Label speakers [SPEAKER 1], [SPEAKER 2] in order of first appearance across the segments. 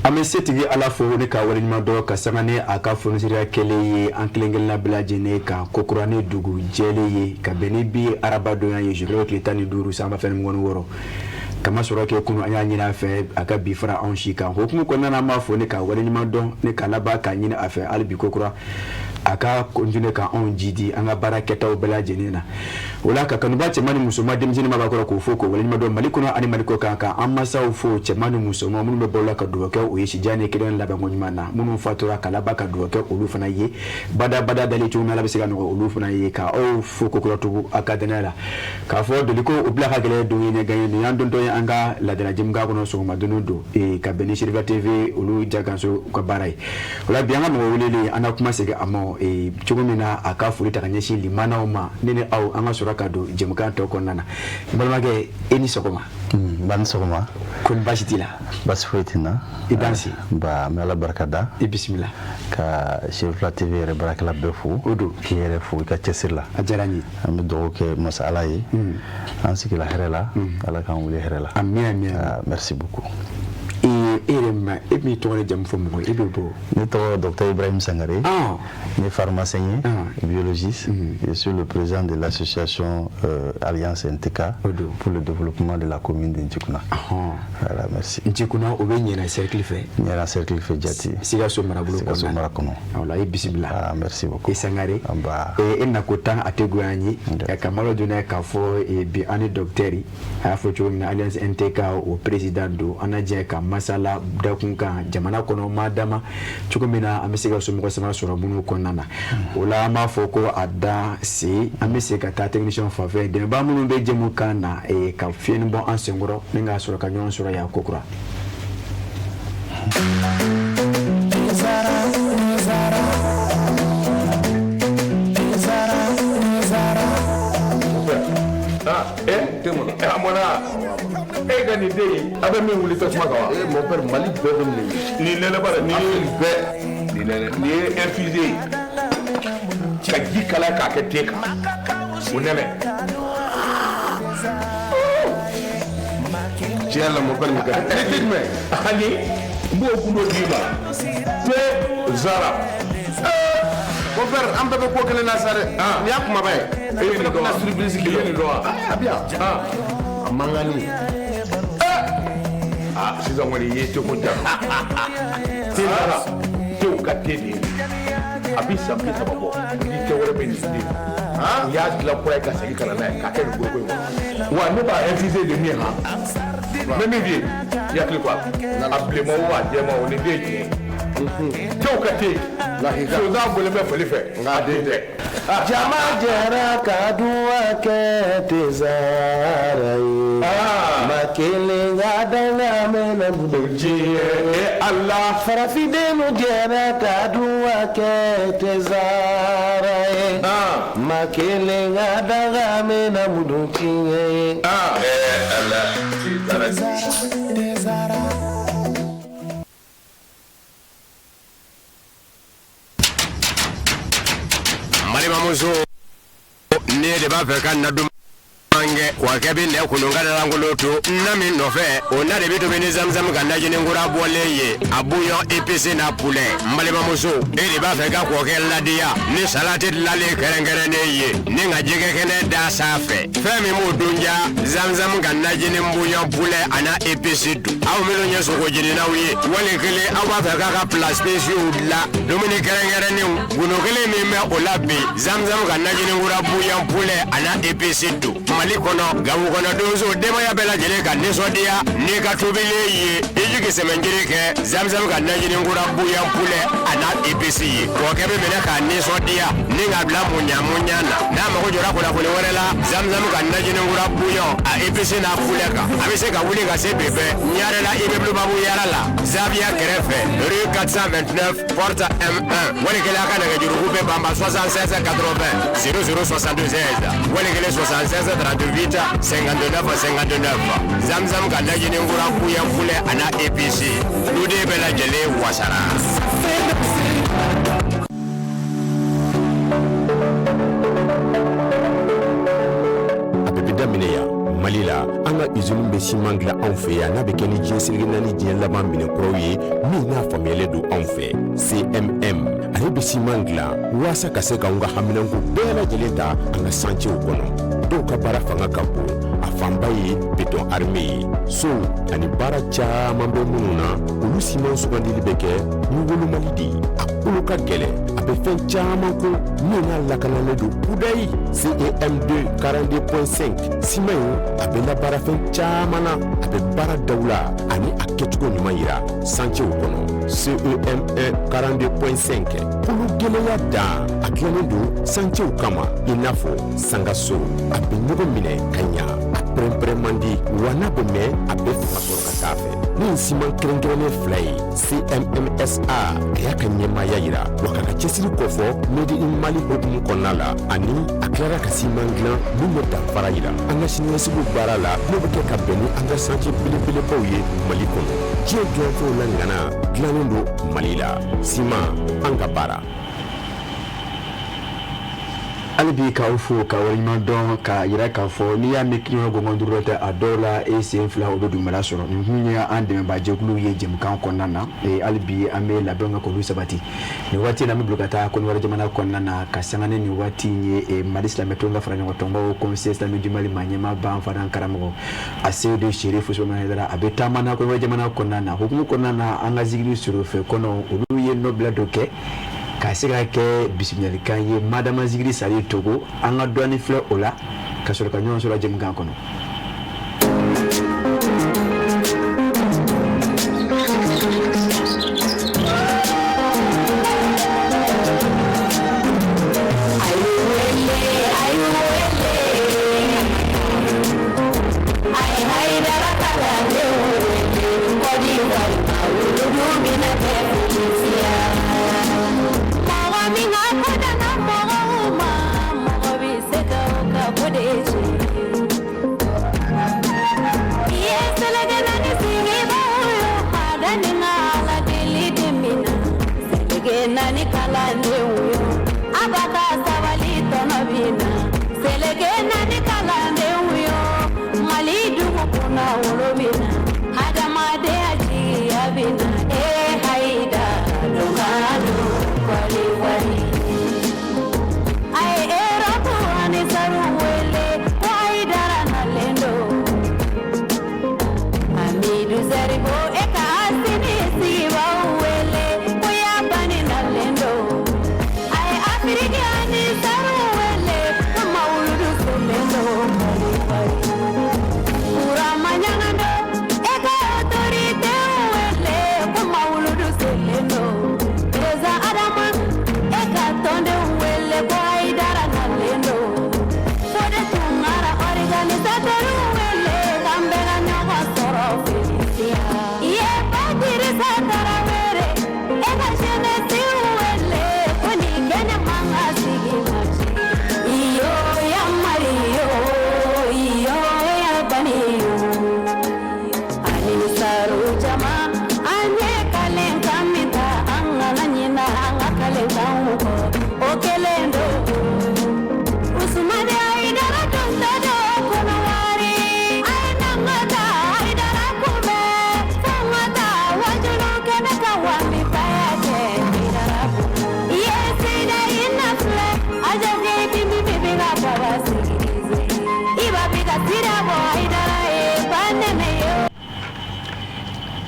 [SPEAKER 1] An bɛ setigi Ala fo ni k'a waleɲuman dɔn ka sanga ni a ka fonisiriya kɛlen ye an kelen-kelenna bɛɛ lajɛlen kan kokura ni dugu jɛlen ye ka bɛn ni bi arabadonya ye juillet tile 15 san 2026 kamasɔrɔ kɛ kunun an y'a ɲini a fɛ a ka bi fara anw si kan hukumu kɔnɔna na an b'a fo ni k'a waleɲuman dɔn ni ka laban k'a ɲini a fɛ hali bi kokura a ka continuer ka anw jidi an ka baara kɛtaw bɛɛ lajɛlen na o la ka kanuba cɛman ni musoman denmisɛnnin maabakɔrɔ k'o fo k'o waleɲuman dɔn Mali kɔnɔ ani Mali kɔkan ka an masaw fo cɛman ni musoman minnu bɛ balo la ka dugawu kɛ u ye sijan ni kɛnɛya labanko ɲuman na minnu fatura ka laban ka dugawu kɛ olu fana ye badabada dali cogo min Ala bɛ se ka nɔgɔya olu fana ye ka aw fo kokura tugun a ka dannaya la k'a fɔ doli ko o bila ka gɛlɛn don ye ɲɛgan ye nin y'an dontɔ ye an ka laadala jɛmukan kɔnɔ sɔgɔma don don ka bɛn ni Serifa TV olu jakanso ka baara ye o la bi an ka mɔgɔ welelen an na kuma segin a ma cogo min na a ka foli ta ka ɲɛsin limanaw ma ne ni aw an ka sɔrɔ ka don jɛmukan tɔ kɔnɔna na n balimakɛ e ni sɔgɔma.
[SPEAKER 2] Nba ni sɔgɔma.
[SPEAKER 1] Kɔni baasi t'i la?
[SPEAKER 2] Baasi foyi tɛ n na.
[SPEAKER 1] I danse.
[SPEAKER 2] Nba n bɛ Ala barika da.
[SPEAKER 1] I bisimila.
[SPEAKER 2] Ka Serifa TV yɛrɛ baarakɛla bɛɛ fo.
[SPEAKER 1] O don.
[SPEAKER 2] K'i yɛrɛ fo i ka cɛsiri la.
[SPEAKER 1] A diyara n ye.
[SPEAKER 2] An bɛ dugawu kɛ masa Ala ye. An sigila hɛrɛ la. Ala k'an wuli hɛrɛ la.
[SPEAKER 1] Amina amina.
[SPEAKER 2] Merci beaucoup.
[SPEAKER 1] E yɛrɛ ma e b'i tɔgɔ ni jamu fɔ mɔgɔ ye e bɛ bɔ.
[SPEAKER 2] Ne tɔgɔ docteur Ibrahim Sangare. Ne pharmacien ye, biologiste. Je suis le président de l'association Alliance NTK pour le développement de la commune de Njikuna. Voilà, merci.
[SPEAKER 1] Njikuna o bɛ Ɲɛna cercle fɛ.
[SPEAKER 2] Ɲɛna cercle fɛ jati.
[SPEAKER 1] Sikaso marabolo kɔnɔ.
[SPEAKER 2] Sikaso mara kɔnɔ.
[SPEAKER 1] Voilà, i bisimila.
[SPEAKER 2] Ah, merci beaucoup.
[SPEAKER 1] I Sangare.
[SPEAKER 2] Nba.
[SPEAKER 1] E nako tan a tɛ goya an ye. Ka malo donna k'a fɔ bi an ni docteur a y'a fɔ cogo min na Alliance NTK o président don an na jɛ ka masala dakun kan jamana kɔnɔ maa dama cogo min na an bɛ se ka somɔgɔ sama sɔrɔ minnu kɔnɔna na o la an b'a fɔ ko a da se an bɛ se ka taa technicien fan fɛ dɛmɛbaa minnu bɛ jɛmu kan na ka fiɲɛni bɔ an senkɔrɔ ni k'a sɔrɔ ka ɲɔgɔn sɔrɔ yan kokura.
[SPEAKER 3] A mɔna e ka nin den in a bɛ min wuli tasuma kan wa.
[SPEAKER 4] Eh mon père Mali bɛɛ bɛ nin
[SPEAKER 3] nin nɛnɛ bara nin ye
[SPEAKER 4] bɛɛ
[SPEAKER 3] nin nɛnɛ nin ye infusé ye ka ji kalaya k'a kɛ te kan o nɛnɛ.
[SPEAKER 4] Tiɲɛ la mon père nin ka di.
[SPEAKER 3] Ni te jumɛn ani n b'o gundo d'i ma te zara.
[SPEAKER 4] Mon père an bɛɛ bɛ ko kelen na sa dɛ. Nin y'a kumaba ye.
[SPEAKER 3] E ye nin dɔn wa?
[SPEAKER 4] Surprise
[SPEAKER 3] I ye nin dɔn wa?
[SPEAKER 4] A bɛ yan. A mankanni.
[SPEAKER 3] Aa sisan kɔni i ye teko ja. Te zara tew ka te de ye a bɛ san 30 bɔ ni te wɛrɛ bɛ nin den u y'a dilan kura ye ka segin ka na n'a ye k'a kɛ nin foroko in kɔnɔ wa ne b'a infusé de min han n bɛ min f'i ye i hakili to a la a bilenman o a jɛman o nin den ye tiɲɛ ye tew ka te sonsan bɔlen bɛ fali fɛ nka a den tɛ.
[SPEAKER 4] Jama jɛra ka duwa kɛ tezara ye. Ma kelen ka danga mɛnna bolo
[SPEAKER 3] Diɲɛ Ala.
[SPEAKER 4] Farafindenw jɛra ka duwa kɛ tezara ye. Ma kelen ka danga mɛnna bolo tiɲɛ ye.
[SPEAKER 3] Ala.
[SPEAKER 5] Balimamuso ne de b'a fɛ ka na duman kɛ wa kɛ bɛ nɛ kolon ka dalankolon to na min nɔfɛ o na de bɛ tobi ni zamzam ka najinin kura bɔlen ye a bouillon épicé n'a poulet n balimamuso e de b'a fɛ ka kɔkɛ ladiya ni salati dilanlen kɛrɛnkɛrɛnnen ye ni ka jɛgɛ kɛnɛ da sanfɛ fɛn min b'o dun ja zamzam ka najinin bouillon poulet a n'a épice don aw minnu ye sogo jeninaw ye wali kelen aw b'a fɛ k'a ka plat spéciaux dilan dumuni kɛrɛnkɛrɛnnenw gundo kelen min bɛ o la bi zamzam ka najinin kura bouillon poulet a n'a épice don mali kɔnɔ gawo kɔnɔ donso denbaya bɛɛ lajɛlen ka nisɔndiya n'i ka tobilen ye i jigi sɛmɛnjiri kɛ zamzam ka najinin kura bouillon poulet a n'a épice ye kɔkɛ bɛ minɛ k'a nisɔndiya ni k'a bila muɲa muɲa na n'a mago jɔra kunnafoni wɛrɛ la zamzam ka najinin kura bouillon a épice n'a poulet kan a bɛ se ka wuli ka se bɛɛ ɲarela immeuble babu yara la zaviya kɛrɛfɛ rue 429 porte M1 wali kelen a ka nɛgɛjuruku bɛ banba 76 80 00 76 wali kelen 76 38 59 59 zamzam ka najinin kura bouillon poulet a n'a épice duden bɛɛ lajɛlen wasara.
[SPEAKER 6] A bɛɛ bɛ daminɛ yan Mali la.
[SPEAKER 5] la, an ka usine bɛ siman dilan anw fɛ yan, n'a bɛ kɛ ni diɲɛ seleke naani diɲɛ laban minɛn kuraw ye min n'a faamuyalen don anw fɛ. CMM ale bɛ siman dilan waasa ka se k'anw ka haminanko bɛɛ lajɛlen ta an ka santiyew kɔnɔ. Dɔw ka baara fanga ka bon, a fanba ye béton armé ye, sow ani baara caman bɛ minnu na, olu siman sugandili bɛ kɛ ni wolomali de ye. A kolo ka gɛlɛn, a bɛ fɛn caman kun min n'a lakanalen don kudayi. CEM2 42.5 siman in, a bɛ labaara fɛn caman na, a bɛ baara dawula ani a kɛcogo ɲuman yira santiyew kɔnɔ. CEM1 42.5, kolo gɛlɛya dan, a dilannen don santiyew kama i n'a fɔ sangaso. A bɛ ɲɔgɔn minɛ ka ɲa, a pɛrɛnpɛrɛn man di, wa n'a bɛ mɛn, a bɛ fanga sɔrɔ ka taa fɛ. Ni nin siman kɛrɛnkɛrɛnnen fila ye, CMMSA a y'a ka ɲɛmaaya yira wa k'a ka cɛsiri kofɔ Made in Mali hukumu kɔnɔna la, ani a tilara ka siman dilan min bɛ danfara yira an ka siniɲɛsigiw baara la, n'o bɛ kɛ ka bɛn ni an ka santiye belebelebaw ye Mali kɔnɔ. Diɲɛ dilanfɛnw la ŋana dilannen don Mali la. Siman, an ka baara.
[SPEAKER 1] Hali bi k'aw fo ka waleɲuman dɔn, k'a yira k'a fɔ n'i y'a mɛn k'i gɔngɔn duuru tɛ, a dɔw la e sen fila o bɛ dugumala sɔrɔ. Nin kun ye an dɛmɛbaajɛkulu ye jɛmukan kɔnɔna na. Hali bi an bɛ labɛn kɛ k'olu sabati. Nin waati in na, an bɛ bila ka taa Kɔnɔwari jamana kɔnɔna na ka sanga ni nin waati in ye Mali silamɛtɔn ka fara ɲɔgɔn tɔnbaw Conseil islamique du Mali maa ɲɛmaaba, an fana karamɔgɔ Aseyidu Serifu Usumani Hayidara, a bɛ taama na Kɔnɔwari jamana kɔnɔna na. Hukumu kɔnɔna na, an ka zikiri surufɛ kɔnɔ, olu ye nɔbila dɔ kɛ ka se ka kɛ bisimilalikan ye Madama Zikiri Sali Togo. An ka dɔɔni filɛ o la ka sɔrɔ ka ɲɔgɔn sɔrɔ jɛmukan kɔnɔ.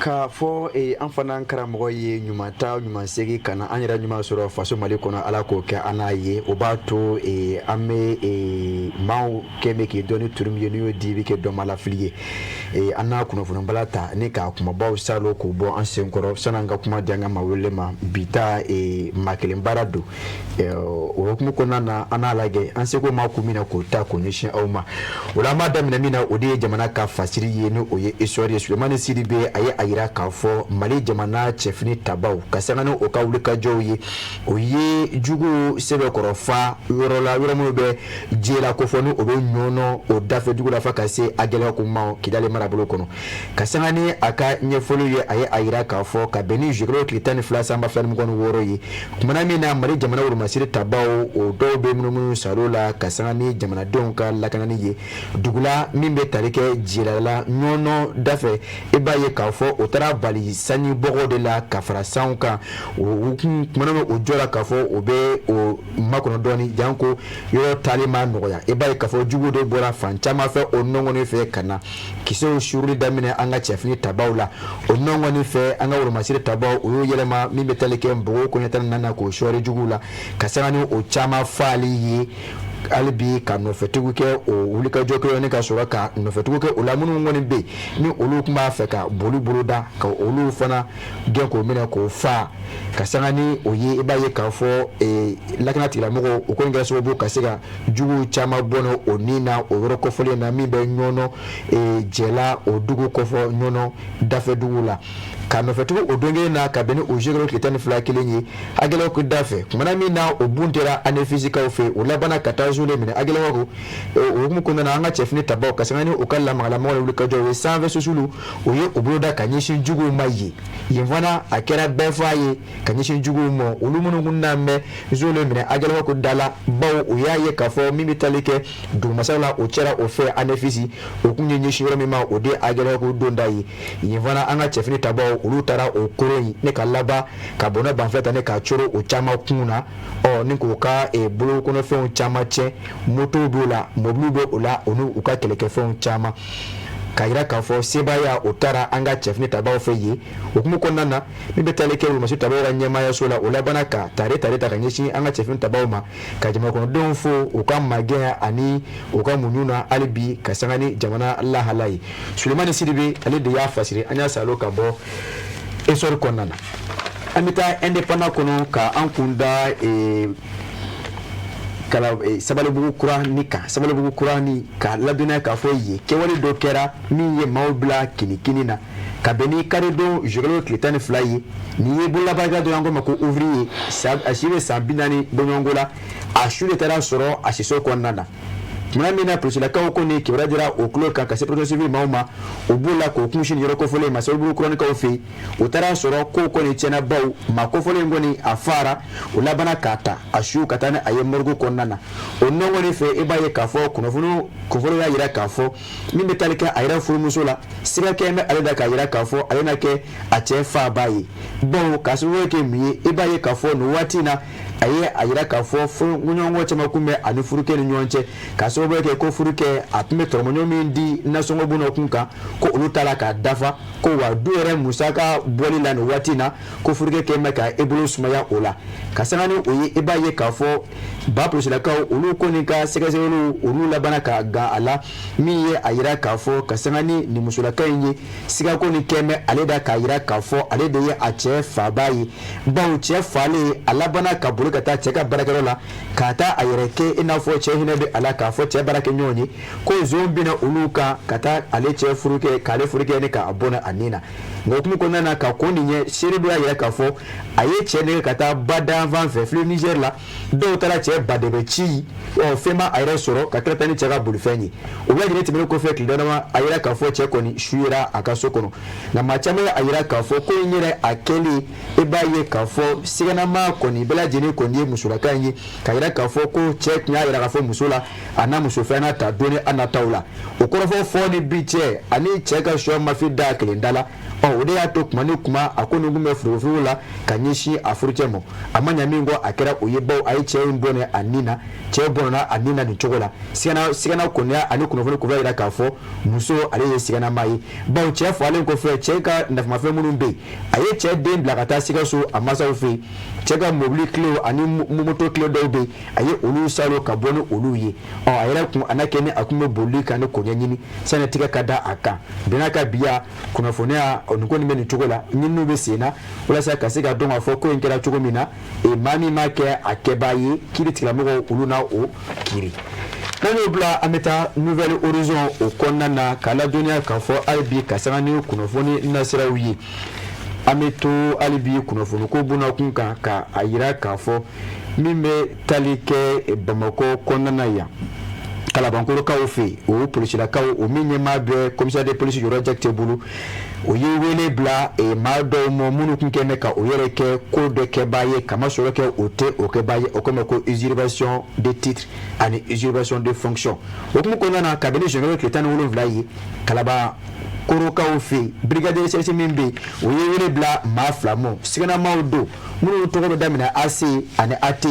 [SPEAKER 1] K'a fɔ an fana karamɔgɔ ye ɲuman ta ɲuman segin ka na an yɛrɛ ɲuman sɔrɔ faso Mali kɔnɔ. Ala k'o kɛ an n'a ye. O b'a to an bɛ maaw kɛ bɛ k'i dɔn ni turu min ye, n'u y'o di, i bɛ kɛ dɔnmalafili ye. An n'a kunnafonibala ta ni k'a kumabaw salo k'o bɔ an senkɔrɔ sani an ka kuma di an ka maa wele ma. Bi ta, maa kelen baara don. O hukumu kɔnɔna na, an n'a lajɛ an seko ma kun min na k'o ta k'o ɲɛsin aw ma. O la, an b'a daminɛ min na, o de ye jamana ka fasiri ye, ni o ye histoire ye. Sulemani Sidibe, a ye a yira. yira k'a fɔ Mali jamana cɛfini tabaw ka sanga ni o ka wulikajɔw ye, o ye jugu sɛbɛkɔrɔ fa yɔrɔ la, yɔrɔ minnu bɛ Jela kofɔ ni o bɛ Ɲɔnɔ o dafɛ dugu la fo ka se Agɛlɛku ma Kidali marabolo kɔnɔ. Ka sanga ni a ka ɲɛfɔliw ye, a ye a yira k'a fɔ ka bɛn ni juillet kalo tile 12 san 2026 ye, kumana min na Mali jamana wolomasiri tabaw o dɔw bɛ munumunu salo la ka sanga ni jamanadenw ka lakanani ye dugu la min bɛ tali kɛ Jela la Ɲɔnɔ dafɛ. I b'a ye k'a fɔ o taara bali sanji bɔgɔ de la ka fara sanw kan. O kumana min o jɔra k'a fɔ o bɛ o makɔnɔ dɔɔni, janko yɔrɔ taali ma nɔgɔya. I b'a ye k'a fɔ jugu de bɔra fan caman fɛ o nɔngɔni fɛ ka na kisɛw suuruli daminɛ an ka cɛfini tabaw la. O nɔngɔni fɛ, an ka wolomasiri tabaw o y'o yɛlɛma min bɛ tali kɛ npogo koɲɛ 14 na k'o sɔɔri juguw la, ka sanga ni o caman faali ye. Hali bi ka nɔfɛtugu kɛ o wulikajɔ kɛ ni ka sɔrɔ ka nɔfɛtugu kɛ o la, minnu kɔni bɛ yen ni olu tun b'a fɛ ka boli boloda, ka olu fana gɛn k'o minɛ k'o fa. Ka sanga ni o ye, i b'a ye k'a fɔ lakana tigilamɔgɔw o kɔni kɛra sababu ka se ka juguw caman bɔnɛ o ni na o yɔrɔ kofɔlen na min bɛ Ɲɔnɔ Jɛla o dugu kofɔ Ɲɔnɔ dafɛ dugu la. Ka nɔfɛtugu o don kelen na, ka bɛn ni o juillet kalo tile 12 kelen ye, Agɛlɛku da fɛ, kumana min na o bun tɛra anefisikaw fɛ, o labanna ka taa zone minɛ Agɛlɛku. O hukumu kɔnɔna na, an ka cɛfini tabaw ka sanga ni u ka lamagalamaga ni wulikajɔw ye, sanfɛ susulu o ye u boloda ka ɲɛsin juguw ma yen. Yen fana a kɛra bɛɛ fa ye ka ɲɛsin juguw ma, olu minnu kun n'an bɛ zone minɛ Agɛlɛku da la, bawo u y'a ye k'a fɔ min bɛ tali kɛ dugumasa la, o cɛra o fɛ anefisi o kun ye ɲɛsin yɔrɔ min ma, o de ye Agɛlɛku donda ye. Yen fana an ka cɛfini tabaw olu taara o koron yen ne ka laban ka bɔnɛ banfɛ ta ne ka coro o caman kun na, ɔ ni k'o ka bolokɔnɔfɛnw caman tiɲɛ. Motow b'o la, mobiliw b'o o la, o n'u ka kɛlɛkɛfɛnw caman, k'a jira k'a fɔ sebaaya o taara an ka cɛfini tabaw fɛ yen. O hukumu kɔnɔna na, min bɛ tali kɛ wolomasiri tabaw ka ɲɛmaayaso la, o labanna ka tare tare ta ka ɲɛsin an ka cɛfini tabaw ma, ka jamanakɔnɔdenw fo u ka magɛn ani u ka muɲu na hali bi ka sanga ni jamana lahala ye. Sulemani Sidibe, ale de y'a fasiri an y'a salo ka bɔ Essor kɔnɔna na. An bɛ taa Indépendant kɔnɔ ka an kun da kala Sabalibugu kura ni kan. Sabalibugu kura ni ka ladɔnniya k'a fɔ yen kɛwale dɔ kɛra min ye maaw bila kinikini na, ka bɛn ni karidon juillet kalo tile 12 ye. Nin ye bololabaara dɔ ye, an k'o ma ko ouvrier, a si bɛ san 40 bɔɲɔgɔnko la. A su de taara sɔrɔ a siso kɔnɔna na. Tuma min na polisilakaw kɔni kibaruya dira o tulo kan ka se protection civile maaw ma, u b'u la k'o kunsin yɔrɔ kofɔlen ma Sabalibugu kuranikaw fɛ yen. U taara sɔrɔ ko kɔni tiɲɛna, baw maa kofɔlen kɔni a fara. U labanna k'a ta a su ka taa ni a ye morgue kɔnɔna na. O nɔngɔni fɛ, i b'a ye k'a fɔ kunnafoni kunfɔlɔ y'a jira k'a fɔ min bɛ tali kɛ a yɛrɛ furumuso la, siga kɛ bɛ ale da k'a jira k'a fɔ ale na kɛ a cɛ faaba ye, bawo k'a sababu kɛ mun ye, i b'a ye k'a fɔ nin waati in na, a ye a jira k'a fɔ fɔɲɔgɔnkɔ caman kun bɛ ani furukɛ ni ɲɔgɔn cɛ, k'a sababu kɛ ko furukɛ a tun bɛ tɔrɔmɔɲɔ min di nasɔngɔ bon kun kan, ko olu t'a la k'a dafa, ko wa du yɛrɛ musaka bɔli la nin waati in na, ko furukɛ kɛ bɛ ka e bolo sumaya o la. Ka sanga ni o ye, i b'a ye k'a fɔ ba polisilakaw olu kɔni ka sɛgɛsɛgɛliw olu labanna ka gan a la, min ye a jira k'a fɔ ka sanga ni nin musolaka in ye, siga kɔni kɛ bɛ ale da k'a jira k'a fɔ ale de ye a cɛ faaba ye, bawo cɛ falen a labanna ka boli ka taa cɛ ka baarakɛyɔrɔ la ka taa a yɛrɛ kɛ i n'a fɔ cɛ hinɛ bɛ a la, k'a fɔ cɛ baarakɛɲɔgɔn ye ko zon binna olu kan ka taa ale cɛ furukɛ, k'ale furukɛ ni k'a bɔnɛ a ni na. Nka hukumu kɔnɔna na, ka ko nin ɲɛ, seere dɔ y'a jira k'a fɔ a ye cɛ nɛgɛ ka taa ba danfan fɛ fleuve Niger la. Dɔw taara cɛ badɛbɛ ci, ɔ fɛn ma a yɛrɛ sɔrɔ, ka tila taa ni cɛ ka bolifɛn ye. O bɛɛ lajɛlen tɛmɛnen kɔfɛ, tile dama a yira k'a fɔ cɛ kɔni su yera a ka so kɔnɔ. Nka maa caman ye a yira k'a fɔ ko in yɛrɛ a kɛlen, i b'a ye k'a fɔ siganama kɔni bɛɛ lajɛlen kɔni ye musolaka in ye, k'a yira k'a fɔ ko cɛ tun y'a yira k'a fɔ muso la a n'a muso filanan ta don ni a nataw la. O kɔrɔfɔ fɔ ni bi cɛ ani cɛ ka sɔ mafi da kelen da la. Ɔ o de y'a to kuma ni kuma a ko nin kun bɛ foroforo la ka ɲɛsin a furucɛ ma. A ma ɲa min kɔ, a kɛra o ye, bawo a ye cɛ in bɔnɛ a ni na. Cɛ bɔnɛna a ni na nin cogo la. Sigana sigana kɔniya ani kunnafoni kunfɔlɔ jira k'a fɔ muso ale ye siganama ye, bawo cɛ falen kɔfɛ, cɛ ka nafamafɛn minnu bɛ yen, a ye cɛ den bila ka taa Sikaso a masaw fɛ yen. Cɛ ka mobili kilew ani moto kile dɔw bɛ yen, a ye olu salo ka bɔ ni olu ye. Ɔ a yɛrɛ kun a na kɛ ni a kun bɛ boli kan ni ko ɲɛɲini sani tigɛ ka da a kan. Bɛnna ka biya kunnafoniya nin ko nin bɛ nin cogo la, ɲininiw bɛ sen na walasa ka se ka dɔn k'a fɔ ko in kɛra cogo min na. Maa min m'a kɛ a kɛbaa ye, kiiri tigilamɔgɔw olu na o kiiri. N'an y'o bila, an bɛ taa Nouvel Horizon o kɔnɔna na k'a ladɔnniya k'a fɔ hali bi ka sanga ni kunnafoni nasiraw ye. An bɛ to hali bi kunnafoniko bunakun kan ka a yira k'a fɔ min bɛ tali kɛ Bamakɔ kɔnɔna na yan, Kalabankorokaw fɛ yen, o polisilakaw, o min ɲɛmaa bɛ commissaire de police Yɔrɔ Jakite bolo, o ye wele bila maa dɔw ma minnu tun kɛn bɛ ka o yɛrɛ kɛ ko dɔ kɛbaa ye, kamasɔrɔ kɛ o tɛ o kɛbaa ye. O kama ko usurpation de titre ani usurpation de fonction. O hukumu kɔnɔna na, kabini juin tile 17 ye, Kalabankorokaw fɛ yen, brigade de recherche min bɛ yen, o ye wele bila maa fila ma, siganamaw don minnu tɔgɔ bɛ daminɛ AC ani AT.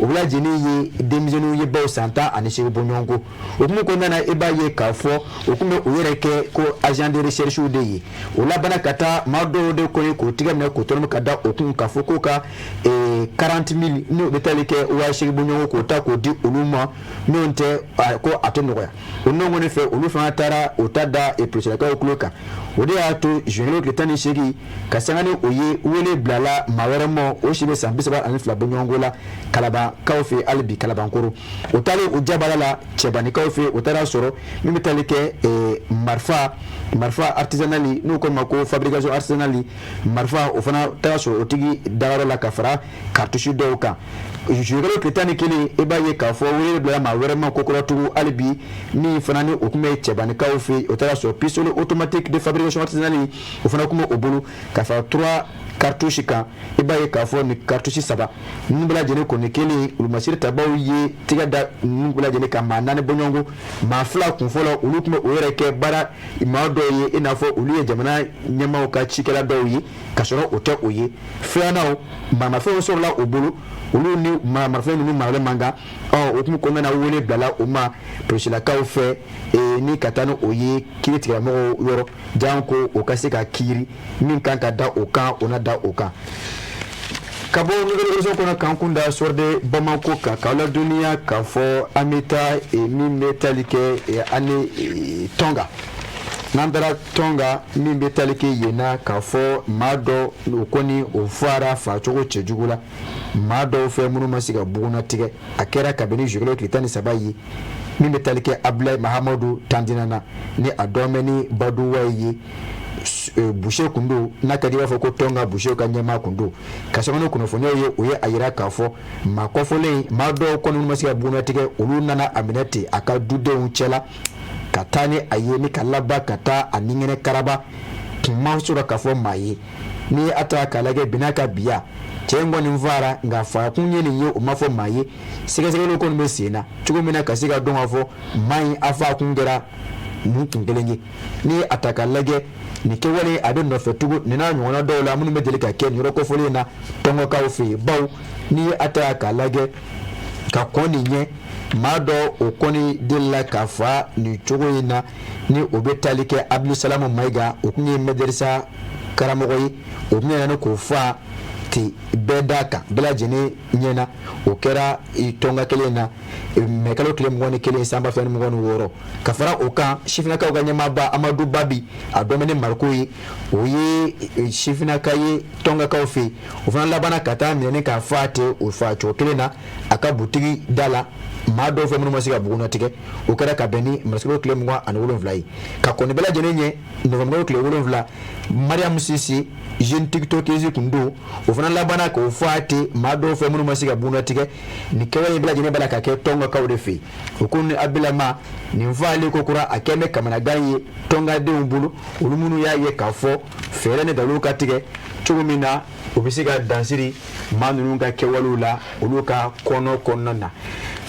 [SPEAKER 1] O bɛɛ lajɛlen ye denmisɛnninw ye, baw san 18 bɔɲɔgɔnko. O hukumu kɔnɔna na, i b'a ye k'a fɔ o tun bɛ u yɛrɛ kɛ ko agent de recherche de ye. O labanna ka taa maa dɔw de kɔni k'o tigɛ minɛ k'o tɔnɔmi ka da o kun k'a fɔ k'o ka 40 000, n'o bɛ tali kɛ 8000 bɔɲɔgɔnko, k'o ta k'o di olu ma, n'o tɛ ko a tɛ nɔgɔya. O nɔ kɔni fɛ, olu fana taara o ta da polisilakaw tulo kan. O de y'a to juin tile 18, ka sanga ni o ye, wele bilala maa wɛrɛ ma, o si bɛ san 32 bɔɲɔgɔnko la, Kalabankaw fɛ hali bi, Kalabankoro. O taalen o jabala la Cɛbanikaw fɛ, o taara sɔrɔ min bɛ tali kɛ marifa artisanal, n'u ko ma ko fabrication artisanale marifa, o fana taara sɔrɔ o tigi dayɔrɔ la ka fara cartouche dɔw kan. Juin tile 11, i b'a ye k'a fɔ wele bila maa wɛrɛ ma kokɔrɔtugu hali bi, min fana ni o tun bɛ Cɛbanikaw fɛ, o taara sɔrɔ pistolet automatique de fabrication artisanale, o fana tun bɛ o bolo ka fara trois cartouche kan. I b'a ye k'a fɔ nin cartouche saba ninnu bɛɛ lajɛlen kɔni kelen, olumasiri tabaw ye tigɛ da ninnu bɛɛ lajɛlen kan, maa naani bɔɲɔgɔnko. Maa fila kun fɔlɔ, olu tun bɛ o yɛrɛ kɛ baara maa dɔw ye, i n'a fɔ olu ye jamana ɲɛmaaw ka cikɛla dɔw ye, ka sɔrɔ o tɛ o ye. Filanan, maramafɛnw sɔrɔla o bolo, olu ni maramafɛn ninnu maralen man kan. Ɔ o kun kɔnɔna na, wele bilala o ma polisilakaw fɛ ni ka taa ni o ye kiiri tigilamɔgɔw yɔrɔ, janko o ka se ka kiiri min kan ka da o kan, o na da o kan. Ka bɔ Nouvel Horizon kɔnɔ, k'an kun da Soir de Bamako kan, k'aw ladɔnniya k'a fɔ an bɛ taa min bɛ tali kɛ ani Tɔnga. N'an taara Tɔnga, min bɛ tali kɛ yen na, k'a fɔ maa dɔ, o kɔni o fara facogo cɛjugu la maa dɔw fɛ minnu ma se ka bugunnatigɛ. A kɛra kabini juin tile 13 ye, min bɛ tali kɛ Abulayi Mahamadu Tandinana, ni a dɔn bɛ ni Baduwa ye, boucher kun don. N'a ka di, i b'a fɔ ko Tɔnga boucher ka ɲɛmaa kun don. Ka sɔrɔ ni kunnafoniyaw ye, o ye a yira k'a fɔ maa kɔfɔlen, maa dɔw kɔni ma se ka bugunnatigɛ, olu nana a minɛ ten a ka dudenw cɛla ka taa ni a ye, ni ka laban ka taa a niŋɛnɛ karaba kun ma sɔrɔ k'a fɔ maa ye. Ni a taara k'a lajɛ bi n'a ka biya, cɛ in kɔni fara, nka fakun ye nin ye, o ma fɔ maa ye. Sɛgɛsɛgɛliw kɔni bɛ sen na cogo min na ka se ka dɔn k'a fɔ maa in a fa kun kɛra mun kun kelen ye. Ni a ta k'a lajɛ, nin kɛwale a bɛ nɔfɛ tugun nin n'a ɲɔgɔnna dɔw la minnu bɛ deli ka kɛ nin yɔrɔ kofɔlen in na Tɔngɔkaw fɛ yen, bawo n'i ye a ta k'a lajɛ ka kɔn nin ɲɛ, maa dɔ o kɔni delila ka fa nin cogo in na, ni o bɛ tali kɛ Abdulsalamu Mayiga, o tun ye mɛdɛrisa karamɔgɔ ye. O tun nana ni k'o fa ten bɛɛ da kan, bɛɛ lajɛlen ɲɛna. O kɛra Tɔnga kelen na mɛ kalo tile 21 san 2026. Ka fara o kan, sifinnakaw ka ɲɛmaaba Amadu Babi, a dɔn bɛ ni Mariko ye, o ye sifinnaka ye Tɔngakaw fɛ yen, o fana labanna ka taa minɛ k'a fa ten o fa cogo kelen na a ka butigi da la maa dɔw fɛ minnu ma se ka bugunnatigɛ. O kɛra ka bɛn ni marisikalo tile 27 ye. Ka kɔn nin bɛɛ lajɛlen ɲɛ, nɔvɛnburu tile 7, Mariam Sise, jeune tiktokeuse kun don, o fana labanna k'o fɔ a ten maa dɔw fɛ minnu ma se ka bugunnatigɛ. Nin kɛwale in bɛɛ lajɛlen b'a la ka kɛ Tɔngakaw de fɛ yen. O ko ni abilama nin fagali ko kura, a kɛn bɛ kamanagan ye Tɔngadenw bolo, olu minnu y'a ye k'a fɔ fɛɛrɛ ni dalilu ka tigɛ cogo min na o bɛ se ka dansiri maa ninnu ka kɛwalew la olu ka kɔnɔ kɔnɔna na.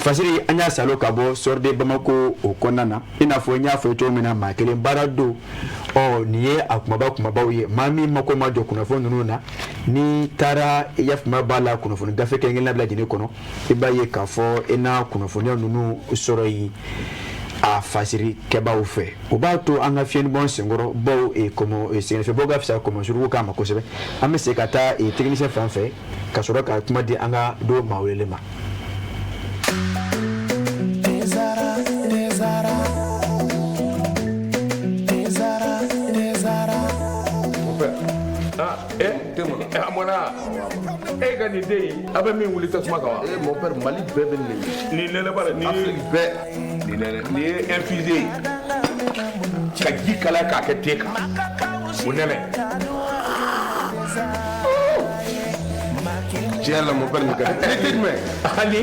[SPEAKER 1] Fasiri, an y'a salo ka bɔ Soir de Bamako o kɔnɔna na. I n'a fɔ n y'a fɔ cogo min na, maa kelen baara don. Ɔ nin ye a kumaba kumabaw ye. Maa min mako ma jɔ kunnafoni ninnu na, n'i taara i yafama b'a la kunnafoni gafe kelen kelenna bɛɛ lajɛlen kɔnɔ, i b'a ye k'a fɔ i na kunnafoniya ninnu sɔrɔ yen a fasiri kɛbaaw fɛ. O b'a to an ka fiɲɛni bɔ senkɔrɔ, bawo kɔmɔ sɛgɛnfɛbɔ ka fisa kɔmɔ suruku k'a ma kosɛbɛ. An bɛ se ka taa technicien fan fɛ ka sɔrɔ ka kuma di an ka don maa welelen ma.
[SPEAKER 3] Ah, eh, a mɔna. Eh, E ka nin den in, a bɛ min wuli tasuma kan wa?
[SPEAKER 4] Eh mon père, Mali bɛɛ bɛ nin de.
[SPEAKER 3] Nin nɛnɛ ba la, nin ye
[SPEAKER 4] Afrique bɛɛ.
[SPEAKER 3] Nin nɛnɛ, nin ye infusé ye. Ka ji kalaya k'a kɛ te kan. O nɛnɛ.
[SPEAKER 4] Tiɲɛ yɛrɛ la mon père nin ka di. Ni te jumɛn?
[SPEAKER 3] Ani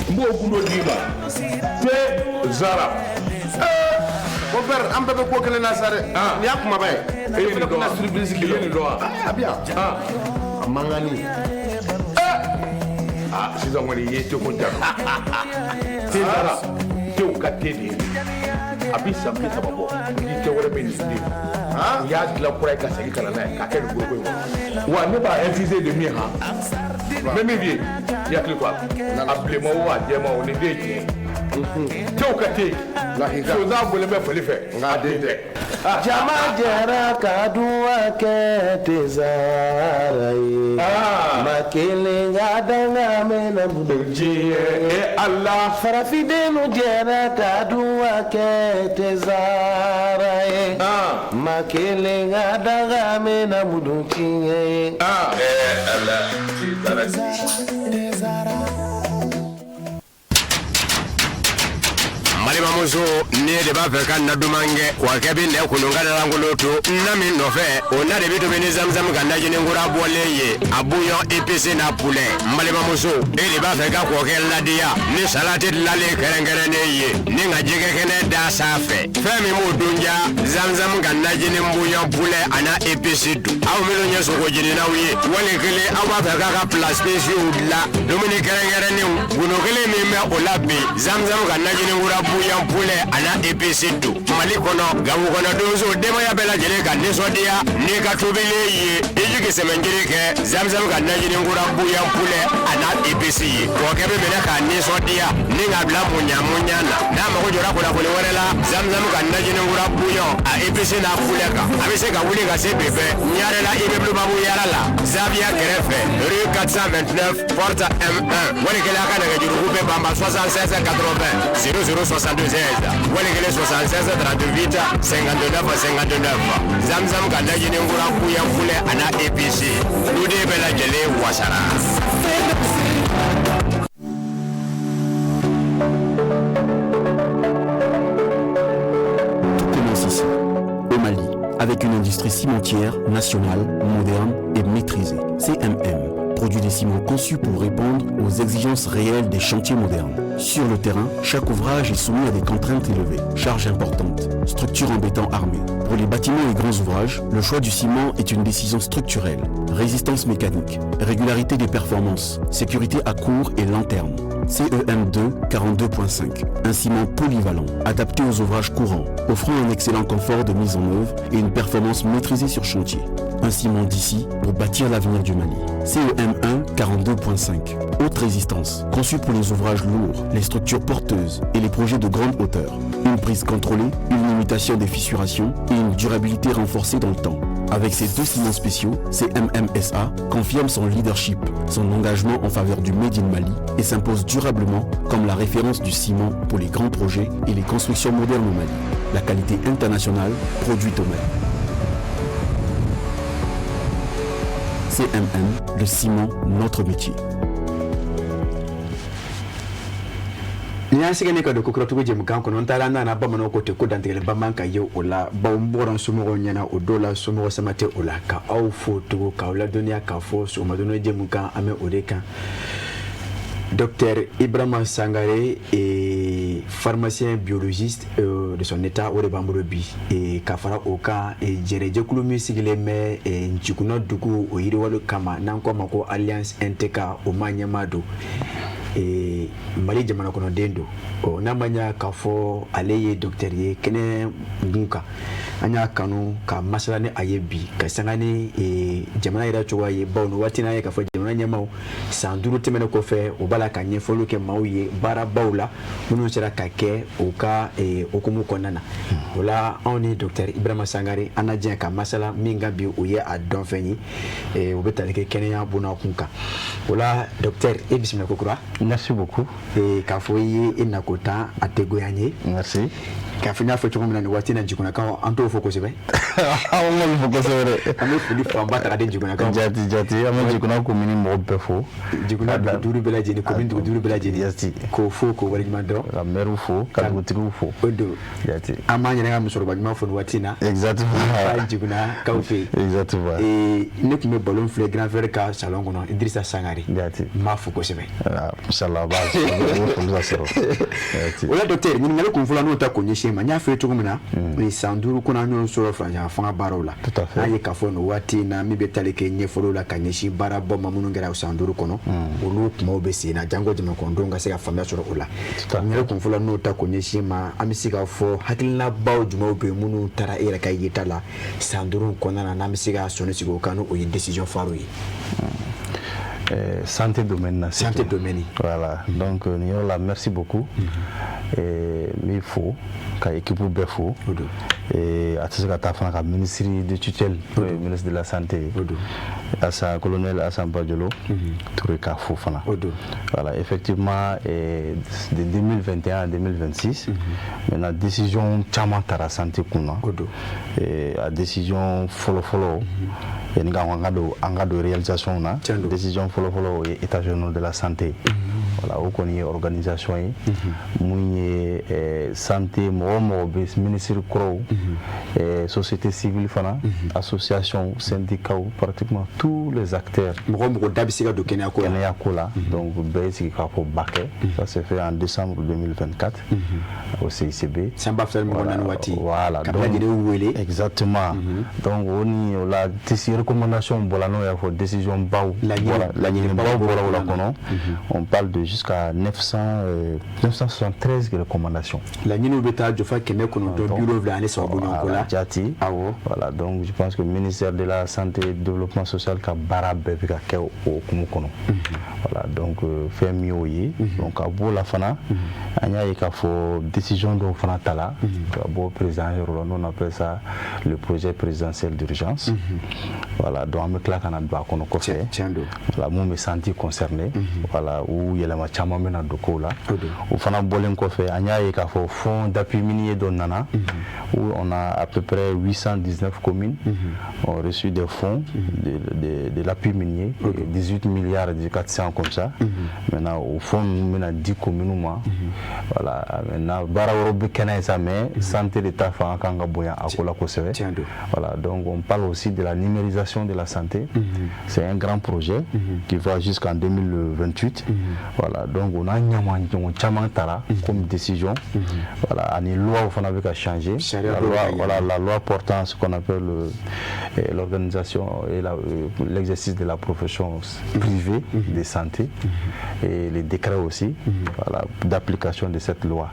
[SPEAKER 3] n b'o gundo d'i ma. Te Zara.
[SPEAKER 4] Mon père, an bɛɛ bɛ ko kelen na sa dɛ.
[SPEAKER 3] Ah.
[SPEAKER 4] Nin y'a kumaba ye.
[SPEAKER 3] E ye nin dɔn wa?
[SPEAKER 4] Surprise
[SPEAKER 3] I ye nin dɔn wa?
[SPEAKER 4] A bɛ yan.
[SPEAKER 3] Ah.
[SPEAKER 4] A mankanni.
[SPEAKER 3] Ah, sisan kɔni i ye teko ja. Te Zara. Tew ka te de ye. A bɛ san 30 bɔ. Ni te wɛrɛ bɛ nin den. U y'a dilan kura ye ka segin ka na n'a ye k'a kɛ nin foroko in kɔnɔ. Wa ne b'a infusé de min han. N bɛ min f'i ye, i hakili to a la. A bilenman o a jɛman o, nin den ye tiɲɛ ye. Tew ka te.
[SPEAKER 4] Lahika.
[SPEAKER 3] Sonsan bolilen bɛ fali fɛ.
[SPEAKER 4] Nka a den tɛ.
[SPEAKER 6] Jama jɛra ka duwa kɛ Tezara ye. Ma kelen ka danga mɛnna
[SPEAKER 3] Diɲɛ e Ala.
[SPEAKER 6] Farafindenw jɛra ka duwa kɛ Tezara ye. Ma kelen ka danga mɛnna mudu tiɲɛ ye.
[SPEAKER 3] Ala. Tezara.
[SPEAKER 5] Balimamuso, ne de b'a fɛ ka na duman kɛ wa kɛ bɛ nɛ kolon ka lankolon to na min nɔfɛ, o na de bɛ tobi ni zamzam ka najini kura bɔlen ye, a bouillon épicé n'a poulet. N balimamuso, e de b'a fɛ ka kɔkɛ ladiya ni salati dilanlen kɛrɛnkɛrɛnnen ye ni ka jɛgɛ kɛnɛ da sanfɛ, fɛn min b'o dun ja, zamzam ka najini bouillon poulet a n'a épice dun. Aw minnu ye sogo jeninaw ye, wali kelen aw b'a fɛ k'a ka plat spéciaux dilan, dumuni kɛrɛnkɛrɛnnenw, gundo kelen min bɛ o la bi, zamzam ka najini kura bouillon poulet a n'a épice dun. Mali kɔnɔ, Gawo kɔnɔ, donso denbaya bɛɛ lajɛlen ka nisɔndiya n'i ka tobilen ye, i jigi sɛmɛnjiri kɛ zamzam ka najini kura bouillon poulet a n'a épice ye. Kɔkɛ bɛ minɛ k'a nisɔndiya ni k'a bila muɲa muɲa na. N'a mago jɔra kunnafoni wɛrɛ la zamzam ka najini kura bouillon a épice n'a poulet kan, a bɛ se ka wuli ka se bi bɛɛ Ɲarela immeuble Babu Yara la, Zaviya kɛrɛfɛ, rue 429 porte M1. Wali kelen a ka nɛgɛjuruku bɛ banba 76 80 00 76, wali kelen 76 38 59 59. Zamzam ka najini kura bouillon poulet a n'a épice, duden bɛɛ lajɛlen wasara.
[SPEAKER 7] Tout commence ici, au Mali, avec une industrie cimentière nationale, moderne et maîtrisée. CMM produit des ciments conçus pour répondre aux exigences réelles des chantiers modernes. Sur le terrain, chaque ouvrage est soumis à des contraintes élevées, charges importantes, structures en béton armé. Pour les bâtiments et grands ouvrages, le choix du ciment est une décision structurelle. Résistance mécanique, régularité des performances, sécurité à court et long terme. CEM2 42.5, un ciment polyvalent, adapté aux ouvrages courants, offrant un excellent confort de mise en œuvre et une performance maîtrisée sur chantier. Un ciment d'ici pour bâtir l'avenir du Mali. CEM1 42.5, haute résistance, conçu pour les ouvrages lourds, les structures porteuses et les projets de grande hauteur. Une prise contrôlée, une limitation des fissurations et une durabilité renforcée dans le temps. Avec ces deux ciments spéciaux, CMMSA confirme son leadership, son engagement en faveur du Made in Mali et s'impose durablement comme la référence du ciment pour les grands projets et les constructions modernes au Mali. La qualité internationale produite au Mali. CMM, le ciment, notre métier.
[SPEAKER 1] Ni y'an sɛgɛnnen ka don kokuratugu jɛmukan kɔnɔ, n taara n nana bamananw ko ten ko dantigɛliba man ka ye o la, bawo n bɔra n somɔgɔw ɲɛna o dɔw la, somɔgɔ sama tɛ o la. Ka aw fo tugun k'aw ladɔnniya k'a fɔ sɔgɔmadon jɛmukan an bɛ o de kan. Docteur Ibrahima Sangare est pharmacien biologiste de son état, o de b'an bolo bi. Ka fara o kan, jɛrɛjɛkulu min sigilen bɛ Ncikunna dugu o yiriwali kama, n'an ko a ma ko Alliance NTK, o maa ɲɛmaa don. Mali jamana kɔnɔden don. Ɔ n'a ma ɲa k'a fɔ ale ye docteur ye kɛnɛ gun kan, an y'a kanu ka masala ni a ye bi ka sanga ni jamana yɛrɛ cogoya ye, bawo nin waati n'a ye k'a fɔ jamana ɲɛmaaw san 5 tɛmɛnen kɔfɛ, u b'a la ka ɲɛfɔliw kɛ maaw ye baarabaw la minnu sera ka kɛ u ka hukumu kɔnɔna na. O la anw ni docteur Ibrahima Sangare an na jɛ ka masala min kan bi, o ye a dɔnfɛn ye, o bɛ tali kɛ kɛnɛya bonnakun kan. O la docteur, e bisimila kokura.
[SPEAKER 2] Merci beaucoup.
[SPEAKER 1] K'a fɔ i ye e nako tan a tɛ goya n ye.
[SPEAKER 2] Merci.
[SPEAKER 1] K'a fɔ n y'a fɔ cogo min na, nin waati in na, Jigonnakaw, an t'o fɔ kosɛbɛ.
[SPEAKER 2] An m'olu fɔ kosɛbɛ dɛ.
[SPEAKER 1] An bɛ foli fanba ta ka di Jigonnakaw ma.
[SPEAKER 2] Jati jati, an bɛ Jigonna commune mɔgɔ bɛɛ fo.
[SPEAKER 1] Jigonna dugu duuru bɛɛ lajɛlen, commune dugu duuru bɛɛ lajɛlen.
[SPEAKER 2] Jati.
[SPEAKER 1] K'o fo, k'o waleɲuman dɔn.
[SPEAKER 2] Ka maire fo, ka dugutigiw fo.
[SPEAKER 1] O don.
[SPEAKER 2] Jati.
[SPEAKER 1] An b'an yɛrɛ ka musokɔrɔba ɲuman fo nin waati in na.
[SPEAKER 2] Exactement.
[SPEAKER 1] Ba Jigonnakaw fɛ yen.
[SPEAKER 2] Exactement.
[SPEAKER 1] Ne tun bɛ ballon filɛ grand frère ka salon kɔnɔ, Idrissa Sangare.
[SPEAKER 2] Jati.
[SPEAKER 1] N b'a fo kosɛbɛ.
[SPEAKER 2] Inshallah, a b'a o foli ka sɔrɔ. Jati.
[SPEAKER 1] O la, docteur, ɲininkali kun fɔlɔ n'o ta k'o ɲɛsin ma, n y'a fɔ ye cogo min na, san 5 kɔnɔ, an y'o sɔrɔ furancɛ fanga baaraw la.
[SPEAKER 2] Tout à fait.
[SPEAKER 1] An ye k'a fɔ nin waati in na, min bɛ tali kɛ ɲɛfɔliw la ka ɲɛsin baarabɔ ma minnu kɛra san 5 kɔnɔ, olu kumaw bɛ sen na, janko jamanakɔnɔdenw ka se ka faamuya sɔrɔ o la.
[SPEAKER 2] Tout à fait.
[SPEAKER 1] Ɲininkali kun fɔlɔ n'o ta k'o ɲɛsin ma, an bɛ se k'a fɔ hakilinabaw jumɛnw bɛ yen minnu taara e yɛrɛ ka yeta la san 5 kɔnɔna na, n'an bɛ se ka sɔnni sigi o kan, n'o ye décision phare ye?
[SPEAKER 2] Santé domaine na.
[SPEAKER 1] Santé domaine.
[SPEAKER 2] Voilà, donc nin yɔrɔ la, merci beaucoup. N b'i fo ka équipe bɛɛ fo.
[SPEAKER 1] O don.
[SPEAKER 2] A tɛ se ka taa fana ka ministre de tutelle, n'o ye ministre de la Santé,
[SPEAKER 1] O don.
[SPEAKER 2] Assa, colonel Assane Badiolo Touré, k'a fo fana.
[SPEAKER 1] O don.
[SPEAKER 2] Voilà, effectivement, de 2021 à 2026, maintenant, décision caman tara santé kun na.
[SPEAKER 1] O don.
[SPEAKER 2] A décision fɔlɔ fɔlɔ, yanni ka an ka don réalisation na,
[SPEAKER 1] Tiɲɛ don.
[SPEAKER 2] décision fɔlɔ fɔlɔ, o ye État général de la Santé. Voilà, o kɔni ye organisation ye mun ye santé mɔgɔ o mɔgɔ bɛ, ministre kɔrɔw, société civile fana, association, syndicats, pratiquement tous les acteurs.
[SPEAKER 1] Mɔgɔ mɔgɔ da bɛ se ka don kɛnɛya ko la.
[SPEAKER 2] Kɛnɛya ko la. Donc bɛɛ ye sigi k'a fɔ ba kɛ. Ça s'est fait en décembre 2024 au CICB.
[SPEAKER 1] San 2024 waati.
[SPEAKER 2] Voilà.
[SPEAKER 1] Ka bɛɛ lajɛlen wele.
[SPEAKER 2] Exactement. Donc o ni o la recommandation bɔra, n'o y'a fɔ décision baw
[SPEAKER 1] Laɲini-
[SPEAKER 2] bɔra, laɲinibaw bɔra o la
[SPEAKER 1] kɔnɔna
[SPEAKER 2] kɔnɔ. On parle de jusqu'à 900 973 recommandations.
[SPEAKER 1] Laɲiniw bɛ taa jɔ fo 973 bɔɲɔgɔnko la.
[SPEAKER 2] Jati.
[SPEAKER 1] Awɔ.
[SPEAKER 2] Voilà, donc je pense que ministère de la Santé et du Développement social ka baara bɛɛ bɛ ka kɛ o hukumu kɔnɔ. Voilà, donc fɛn min y'o ye. Donc ka b'o la fana, an y'a ye k'a fɔ décision dɔw fana ta la ka bɔ président yɔrɔ la, n'on appelle ça le projet présidentiel d'urgence. Voilà, donc an bɛ tila ka na don a kɔnɔ kɔfɛ.
[SPEAKER 1] Tiɲɛ don.
[SPEAKER 2] Voilà, mun bɛ santé concerné. Voilà, u yɛlɛma caman bɛna don kow la.
[SPEAKER 1] O don.
[SPEAKER 2] O fana bɔlen kɔfɛ, an y'a ye k'a fɔ fonds d'appui minier dɔ nana, où on a à peu près 819 communes ont reçu des fonds de l'appui minier, 18 milliards 400 comme ça. Maintenant, au fonds ninnu bɛna di communes ma. Voilà, maintenant, baara wɛrɛw bɛ kɛ n'a ye sa, mais santé de ta fanga kan ka bonya a ko la kosɛbɛ.
[SPEAKER 1] Tiɲɛ don.
[SPEAKER 2] Voilà, donc on parle aussi de la numérisation de la santé. C'est un grand projet qui va jusqu'en 2028. Voilà, donc on a ɲama ɲɔgɔn caman tara comme décision. Voilà, ani loi fana bɛ ka changer.
[SPEAKER 1] Sariya
[SPEAKER 2] La
[SPEAKER 1] dɔw bɛ
[SPEAKER 2] loi,
[SPEAKER 1] ka yɛlɛma.
[SPEAKER 2] voilà, la loi portant ce qu'on appelle l'organisation et l'exercice de la profession privée de santé et les décrets aussi, voilà, d'application de cette loi.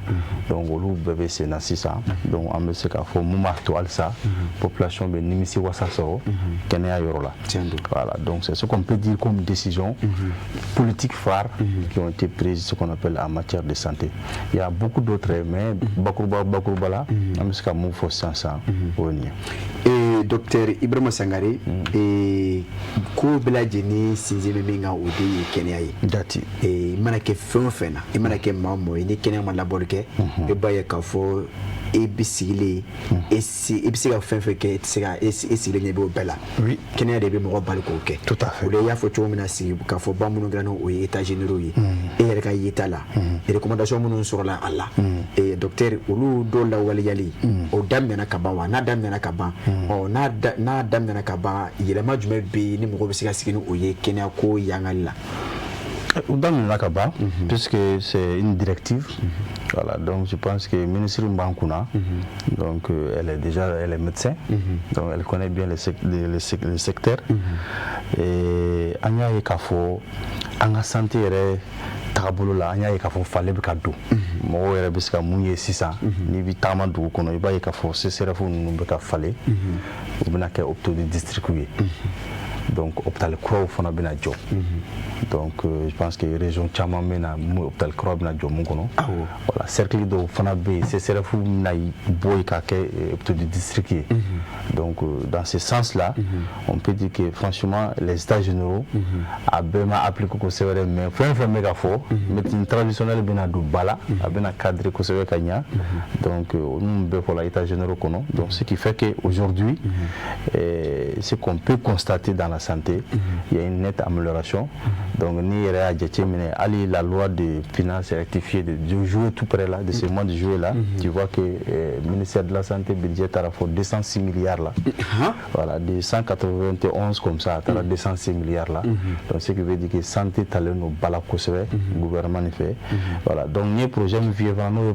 [SPEAKER 2] Donc olu bɛɛ bɛ sen na sisan. Donc an bɛ se k'a fɔ mun b'a to halisa population bɛ nimisi wasa sɔrɔ kɛnɛya yɔrɔ la.
[SPEAKER 1] Tiɲɛ don.
[SPEAKER 2] Voilà, donc c'est ce qu'on peut dire comme décision politique phare qui ont été prises, ce qu'on appelle en matière de santé. Il y a beaucoup d'autres, mais bakuruba bakuruba la, an bɛ se ka mun fɔ sisan sisan, o ye nin ye.
[SPEAKER 1] Docteur Ibrahima Sangare, ko bɛɛ lajɛlen sinsin bɛ min kan, o de ye kɛnɛya ye.
[SPEAKER 2] Jati.
[SPEAKER 1] I mana kɛ fɛn o fɛn na, i mana kɛ maa o mɔgɔ ye, ni kɛnɛya ma labɔli kɛ, e b'a ye k'a fɔ e bɛ sigilen e si i bɛ se ka fɛn fɛn kɛ, e tɛ se ka e sigilen ɲɛ b'o bɛɛ la. Kɛnɛya de bɛ mɔgɔ bali k'o kɛ.
[SPEAKER 2] Tout à fait.
[SPEAKER 1] O de i y'a fɔ cogo min na, sigi k'a fɔ ba minnu kɛra n'o ye état généraux ye, e yɛrɛ ka yeta la, recommandation minnu sɔrɔla a la, docteur, olu dɔw lawaleyali, o daminɛna ka ban wa? N'a daminɛna ka ban, ɔ n'a daminɛna ka ban, yɛlɛma jumɛn bɛ yen ni mɔgɔ bɛ se ka sigi ni o ye kɛnɛya ko yangali la?
[SPEAKER 2] O daminɛna ka ban, puisque c'est une directive. Voilà, donc je pense que ministre b'an kunna, donc elle est déjà, elle est médecin, donc elle connaît bien les secteurs. Et an y'a ye k'a fɔ an ka santé yɛrɛ tagabolo la, an y'a ye k'a fɔ falen bɛ ka don. Mɔgɔw yɛrɛ bɛ se ka mun ye sisan, n'i bɛ taama dugu kɔnɔ, i b'a ye k'a fɔ CSRéf ninnu bɛ ka falen, u bɛna kɛ hôpitaux de district ye. Donc hôpital kuraw fana bɛna jɔ. Donc je pense que région caman bɛna hôpital kura bɛna jɔ mun kɔnɔ. Voilà, cercle dɔw fana bɛ yen, CSRéf bɛna bɔ yen ka kɛ hôpital de district ye. Donc dans ce sens là, on peut dire que franchement, les états généraux a bɛɛ ma appliqué kosɛbɛ, mais fɛn fɛn bɛ ka fɔ, médecine traditionnelle bɛna don ba la, a bɛna cadrer kosɛbɛ ka ɲa. Donc minnu bɛɛ fɔla états généraux kɔnɔ. Donc ce qui fait que aujourd'hui, ce qu'on peut constater dans la santé, il y a une nette amélioration. Donc n'i yɛrɛ y'a jateminɛ, hali la loi de finances rectifiée de juillet tout près là, de ce mois de juillet là, tu vois que ministère de la Santé budget taara fɔ 206 milliards là. Voilà, de 191 comme ça, a taara 206 milliards là. Donc ce qui veut dire que santé talen don ba la kosɛbɛ gouvernement nin fɛ. Voilà, donc n ye projet min f'i ye fana, n'o ye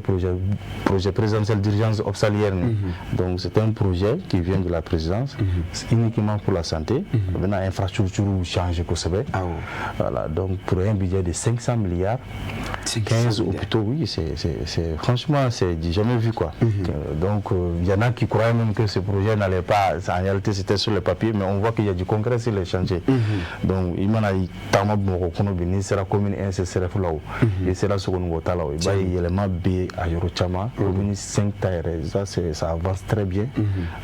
[SPEAKER 2] projet présidentiel d'urgence hospitalière nin. Donc c'est un projet qui vient de la présidence, uniquement pour la santé. A bɛna infrastructure changer kosɛbɛ. Voilà, donc pour un budget de 500 milliards, 15 hôpitaux, oui, c'est franchement, c'est du jamais vu, quoi. Donc il y en a qui croyaient même que ce projet n'allait pas, en réalité c'était sur le papier, mais on voit qu'il y a du concret sur les chantiers. Donc i mana taama Bamakɔ kɔnɔ bi, n'i sera commune 1 CSRéf la o, i sera Sogonikɔ ta la o, i b'a ye yɛlɛma bɛ a yɔrɔ caman. Commune 5 ta yɛrɛ, ça c'est ça avance très bien.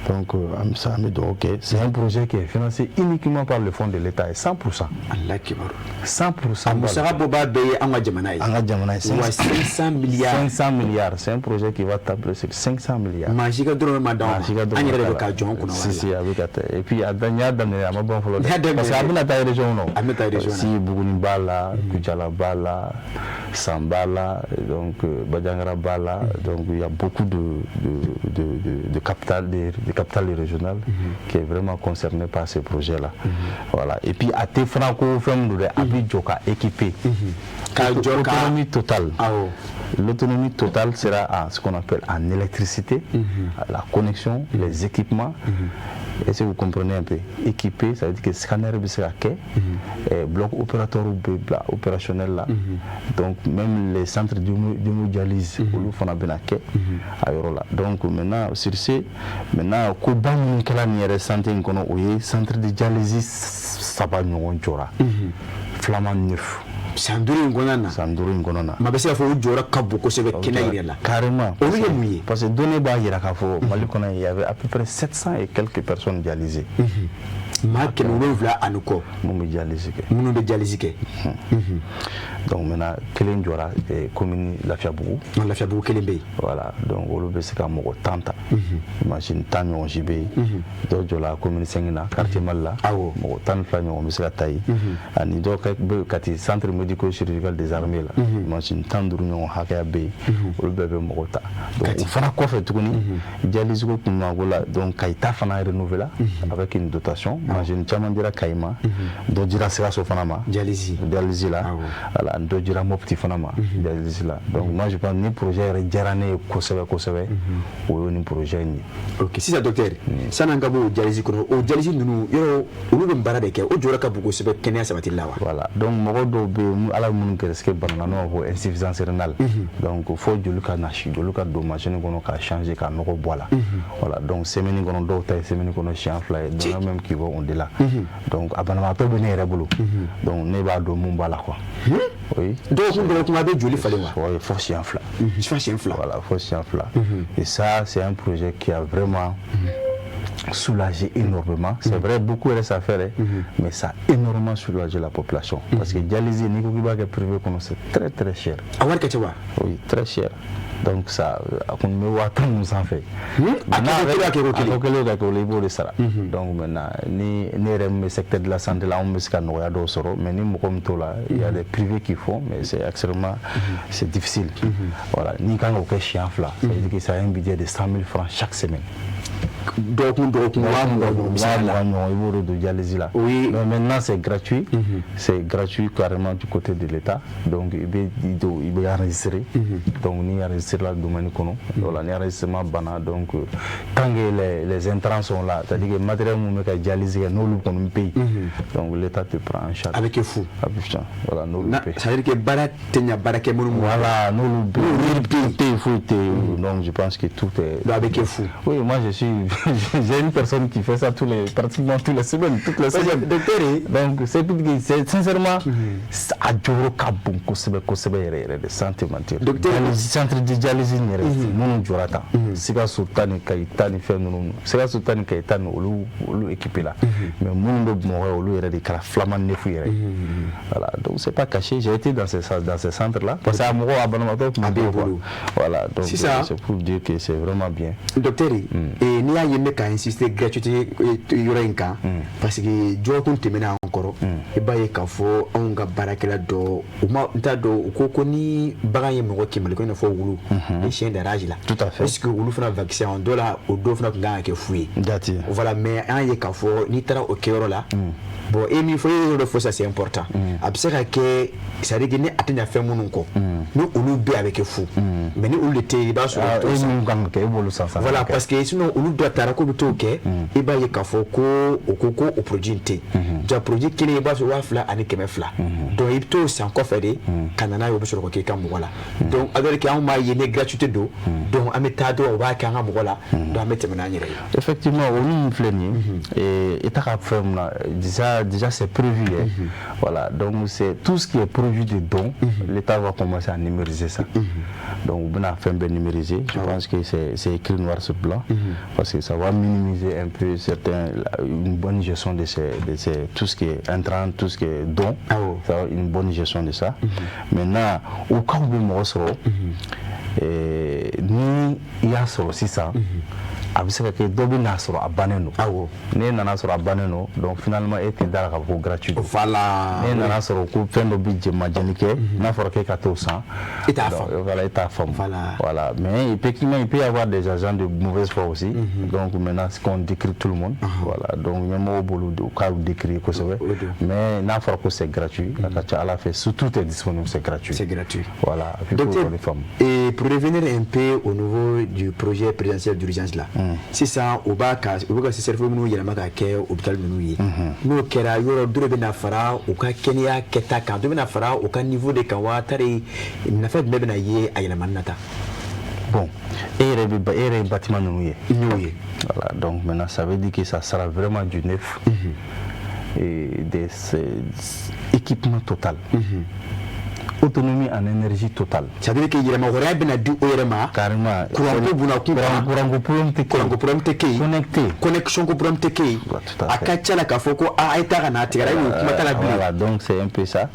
[SPEAKER 2] Donc an bɛ an bɛ dugawu kɛ. C'est un projet qui est financé uniquement par le fonds de l'État et 100%.
[SPEAKER 1] Allah kibaru.
[SPEAKER 2] 100%.
[SPEAKER 1] A musaka bɔ baa bɛɛ ye an ka jamana ye.
[SPEAKER 2] An ka jamana ye.
[SPEAKER 1] Wa 500 milliards.
[SPEAKER 2] 500 milliards, c'est un projet qui va tabler sur 500 milliards.
[SPEAKER 1] Maa si ka dɔrɔmɛ ma d'anw ma, an yɛrɛ de bɛ k'a jɔ an kunna.
[SPEAKER 2] Si si, a bɛ ka taa et puis a da n y'a daminɛ, a ma ban fɔlɔ dɛ, parce que a bɛna taa région kɔnɔ.
[SPEAKER 1] A bɛna taa région na.
[SPEAKER 2] Si Buguni b'a la, Kucala b'a la, San b'a la, donc Bandiagara b'a la. Donc il y a beaucoup de capitales de capitales régionales qui est vraiment concerné par ce projet là. Voilà, et puis a tɛ fana ko fɛn min don dɛ, a bɛ jɔ ka équiper.
[SPEAKER 1] K'a jɔ ka
[SPEAKER 2] Autonomie totale. L'autonomie totale sera en ce qu'on appelle en électricité, la connexion, les équipements. Est-ce que vous comprenez un peu? Équipé, ça veut dire que scanner bɛ se ka kɛ, bloc opératoire bɛ bila opérationnel la. Donc même les centres d'hémodialyse, olu fana bɛna kɛ a yɔrɔ la. Donc maintenant, sur ce, maintenant koba minnu kɛra nin yɛrɛ santé in kɔnɔ, o ye centre de dialyse saba ɲɔgɔn jɔra. Flambant neuf.
[SPEAKER 1] San 5 in kɔnɔna na.
[SPEAKER 2] San 5 in kɔnɔna na.
[SPEAKER 1] Maa bɛ se k'a fɔ o jɔyɔrɔ ka bon kosɛbɛ kɛnɛya yɛrɛ la.
[SPEAKER 2] Carrément.
[SPEAKER 1] Olu ye mun ye?
[SPEAKER 2] Parce que données b'a jira k'a fɔ Mali kɔnɔ, il y avait à peu près 700 et quelques personnes dialysées.
[SPEAKER 1] Maa 700 ani kɔ.
[SPEAKER 2] Mun bɛ dialyse kɛ.
[SPEAKER 1] Minnu bɛ dialyse kɛ.
[SPEAKER 2] Donc maintenant, kelen jɔra commune Lafiabugu.
[SPEAKER 1] Lafiabugu kelen bɛ yen.
[SPEAKER 2] Voilà, donc olu bɛ se ka mɔgɔ 10 ta. Machine 10 ɲɔgɔn si bɛ yen. Dɔw jɔla commune 5 na, quartier Mali la. Mɔgɔ 12 ɲɔgɔn bɛ se ka ta yen. Ani dɔw bɛ Kati, centre médico chirurgical des armées la. Machine 15 ɲɔgɔn hakɛya bɛ yen. Olu bɛɛ bɛ mɔgɔ ta. Donc o fana kɔfɛ tuguni, dialyse ko kun ko la, donc Kayi ta fana renouvelé avec une dotation. Machine caman dira Kayi ma. Dɔ dira Sikaso fana ma.
[SPEAKER 1] Dialyse.
[SPEAKER 2] Dialyse la. Voilà, dɔ dira Mopti fana ma dialyse la. Donc moi je pense ni projet yɛrɛ diyara ne ye kosɛbɛ kosɛbɛ, o ye nin projet in ye.
[SPEAKER 1] Ok, sisan docteur, san'an ka bɔ o dialyse kɔnɔ, o dialyse ninnu yɔrɔ, olu bɛ baara de kɛ, o jɔyɔrɔ ka bon kosɛbɛ kɛnɛya sabatili la wa?
[SPEAKER 2] Voilà, donc mɔgɔ dɔw bɛ yen, Ala minnu gɛrɛsɛgɛ bana na, n'o b'a fɔ insuffisance rénale. Donc fo joli ka na, joli ka don machine kɔnɔ ka changer, ka nɔgɔ bɔ a la. Voilà, donc semaine kɔnɔ, dɔw ta ye semaine kɔnɔ siɲɛ 2 ye, dɔw même qui vont au-delà. Donc a banabagatɔ bɛ ne yɛrɛ bolo, donc ne b'a dɔn mun b'a la, quoi. Oui.
[SPEAKER 1] Dɔgɔkun dɔgɔkun a bɛ joli falen wa?
[SPEAKER 2] Oui, fo siɲɛ 2.
[SPEAKER 1] Fo siɲɛ 2.
[SPEAKER 2] Voilà, fo siɲɛ 2. Et ça, c'est un projet qui a vraiment soulagé énormément. C'est vrai, beaucoup reste à faire, hein, mais ça a énormément soulagé la population. Parce que dialyse, n'i ko k'i b'a kɛ privé kɔnɔ, c'est très très cher.
[SPEAKER 1] A wari ka ca wa?
[SPEAKER 2] Oui, très cher. Donc ça, a kɔni bɛ 10 000 ninnu sanfɛ.
[SPEAKER 1] A kɛko kelen, a kɛko kelen.
[SPEAKER 2] A ko kelen o ka kɛ, i b'o de sara. Donc maintenant, ni ne yɛrɛ min bɛ secteur de la santé la, anw bɛ se ka nɔgɔya dɔw sɔrɔ, mais ni mɔgɔ min t'o la, il y a des privés qui font, mais c'est extrêmement, c'est difficile. Voilà, n'i kan k'o kɛ siɲɛ 2, ça veut dire que ça a un budget de 100 000 francs chaque semaine.
[SPEAKER 1] Dɔgɔkun dɔgɔkun, 20 000 ɲɔgɔn misali la.
[SPEAKER 2] 20 000 ɲɔgɔn, i b'o de don dialyse la. Mais maintenant c'est gratuit, c'est gratuit carrément du côté de l'État. Donc i bɛ don, i bɛ enregistrer. Donc n'i enregistré la domaine kɔnɔ, voilà, ni enregistrement banna, donc tant que les intrants sont là, c'est-à-dire que matériel mun bɛ ka dialyse kɛ, n'olu kɔni bɛ yen, donc l'État te prend en charge.
[SPEAKER 1] A bɛ kɛ fu.
[SPEAKER 2] A bɛ voilà, n'olu bɛ yen.
[SPEAKER 1] C'est-à-dire que baara tɛ ɲa baara kɛ minnu.
[SPEAKER 2] Voilà, n'olu bɛ yen, tɛ yen, foyi tɛ yen. Donc Donc je pense que tout est.
[SPEAKER 1] Donc a bɛ kɛ fu.
[SPEAKER 2] Oui, moi je suis, j'ai une personne qui fait ça pratiquement toutes les semaines, toutes les semaines.
[SPEAKER 1] Docteur.
[SPEAKER 2] Donc c'est sincèrement, a jɔyɔrɔ ka bon kosɛbɛ kosɛbɛ yɛrɛ yɛrɛ de, sans te mentir.
[SPEAKER 1] Docteur.
[SPEAKER 2] Centre de dialyse in yɛrɛ minnu jɔra tan, Sikaso ta ni Kayi ta ni fɛn ninnu, Sikaso ta ni Kayi ta ni olu équipé la, mais minnu bɛ Bamakɔ, olu yɛrɛ de kɛra flambant neuf yɛrɛ. Voilà, donc c'est pas caché, j'ai été dans ces centres là parce que a mɔgɔ, a banabaatɔ tun bɛ quoi. Voilà, donc c'est pour dire que c'est vraiment bien.
[SPEAKER 1] Docteur, n'i y'a ye n bɛ ka insister gratuité yɔrɔ in kan, parce que dɔgɔkun tɛmɛnen an kɔrɔ, i b'a ye k'a fɔ anw ka baarakɛla dɔ, u ma, n t'a dɔn, u ko ko ni bagan ye mɔgɔ kin Mali kɔnɔ, i n'a fɔ wulu, les chiens de rage la.
[SPEAKER 2] Tout à fait.
[SPEAKER 1] Est ce que olu fana vaccin dɔ la, o dɔw fana tun kan ka kɛ fu ye?
[SPEAKER 2] Jate.
[SPEAKER 1] Voilà, mais an ye k'a fɔ n'i taara o kɛyɔrɔ la, bon, e min fɔ, e ye yɔrɔ dɔ fɔ, ça c'est important. A bɛ se ka kɛ, c'est à dire que ni a tɛ ɲɛ fɛn minnu kɔ, ni olu bɛ, a bɛ kɛ fu, mais ni olu de tɛ yen, i b'a sɔrɔ.
[SPEAKER 2] E min kan ka kɛ, e b'olu san san.
[SPEAKER 1] Voilà, parce que sinon olu dɔ taara k'u bɛ t'o kɛ, i b'a ye k'a fɔ ko o ko ko o produit in tɛ yen. Ja produit kelen, i b'a sɔrɔ 2100. Donc i bɛ t'o san kɔfɛ de ka na n'a ye, o bɛ sɔrɔ ka k'i ka mɔgɔ la. Donc alors que anw b'a ye ni gratuité don, donc an bɛ taa dɔrɔn, o b'a kɛ an ka mɔgɔ la, donc an bɛ tɛmɛ n'an yɛrɛ ye.
[SPEAKER 2] Effectivement, olu min filɛ nin ye, État ka fɛn mun na, déjà c'est prévu, hein. Voilà, donc c'est tout ce qui est prévu de don, l'État va commencer à numériser ça. Donc u bɛna fɛn bɛɛ numériser. Je pense que c'est écrit noir sur blanc, parce que ça va minimiser un peu certains, une bonne gestion de ces tout ce qui est intrant, tout ce qui est don. Ça va, une bonne gestion de ça. Maintenant, au cas où bɛ mɔgɔ sɔrɔ, ni i y'a sɔrɔ sisan, a bɛ se ka kɛ dɔ bɛ n'a sɔrɔ a bannen don. N'e nana sɔrɔ a bannen don, donc finalement e tɛ da la k'a fɔ ko gratuit don. N'e nana sɔrɔ ko fɛn dɔ bɛ jɛmajɛni kɛ, n'a fɔra k'e ka t'o san,
[SPEAKER 1] e t'a faamu.
[SPEAKER 2] Voilà, e t'a faamu. Voilà, mais effectivement il peut y avoir des agents de mauvaise foi aussi. Donc maintenant, ce qu'on décrit tout le monde, voilà, donc ɲɛmɔgɔw b'olu u ka décrire kosɛbɛ. Mais n'a fɔra ko c'est gratuit, a ka ca Ala fɛ, si tout est disponible, c'est gratuit.
[SPEAKER 1] C'est gratuit.
[SPEAKER 2] Voilà.
[SPEAKER 1] Docteur, et pour revenir un peu au niveau du projet présidentiel d'urgence là, sisan u b'a ka, u bɛ ka CSRéf minnu yɛlɛma ka kɛ hôpital ninnu ye, n'o kɛra, yɔrɔ dɔ de bɛna fara u ka kɛnɛya kɛta kan, dɔ bɛna fara u ka niveau de kan wa, tari nafa jumɛn bɛna ye a yɛlɛmani na tan?
[SPEAKER 2] Bon, e yɛrɛ bɛ, e yɛrɛ ye bâtiment ninnu ye.
[SPEAKER 1] N y'o ye.
[SPEAKER 2] Voilà, donc maintenant ça veut dire que ça sera vraiment du neuf et des équipements total, autonomie en énergie totale.
[SPEAKER 1] C'est-à-dire que yɛlɛma bɛna di o yɛrɛ ma.
[SPEAKER 2] Carrément.
[SPEAKER 1] Courant ko bunna kun
[SPEAKER 2] kan. Courant ko problème tɛ kɛ.
[SPEAKER 1] Courant ko problème tɛ kɛ yen.
[SPEAKER 2] Connecté.
[SPEAKER 1] Connexion ko problème tɛ kɛ yen. A ka ca la k'a fɔ ko aa, a ye taa ka na, a tigɛra, e y'o kuma t'a la bilen.
[SPEAKER 2] Voilà, donc c'est un peu ça.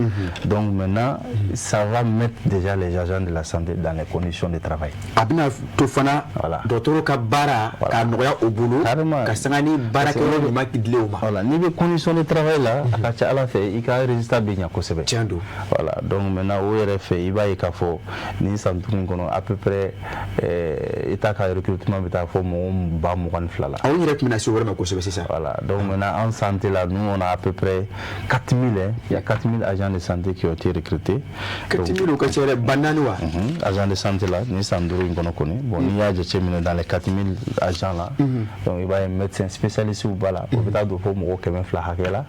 [SPEAKER 2] Donc maintenant, ça va mettre déjà les agents de la santé dans les conditions de travail.
[SPEAKER 1] A bɛna to fana dɔgɔtɔrɔ ka baara k'a nɔgɔya o bolo.
[SPEAKER 2] Carrément.
[SPEAKER 1] Ka sanga ni baarakɛyɔrɔ ɲuman dilen o ma.
[SPEAKER 2] Voilà, n'i bɛ condition de travail la, a ka ca Ala fɛ, i ka résultat bɛ ɲɛ kosɛbɛ.
[SPEAKER 1] Tiɲɛ don.
[SPEAKER 2] Voilà, donc maintenant o yɛrɛ fɛ, i b'a ye k'a fɔ nin san duuru in kɔnɔ, à peu près État ka recrutement bɛ taa fɔ mɔgɔ 22 000 la.
[SPEAKER 1] Aw yɛrɛ tun bɛna se o yɔrɔ ma kosɛbɛ sisan.
[SPEAKER 2] Voilà, donc maintenant en santé là, nous on a à peu près 4000, hein. Il y a 4000 agents de santé qui ont été recrutés.
[SPEAKER 1] 4000, o ka ca yɛrɛ, 4000 wa?
[SPEAKER 2] Agents de santé là, nin san 5 in kɔnɔ kɔni, bon, n'i y'a jateminɛ dans les 4000 agents là, donc i b'a ye médecin spécialiste b'a la, o bɛ taa don fo mɔgɔ 200 hakɛ la.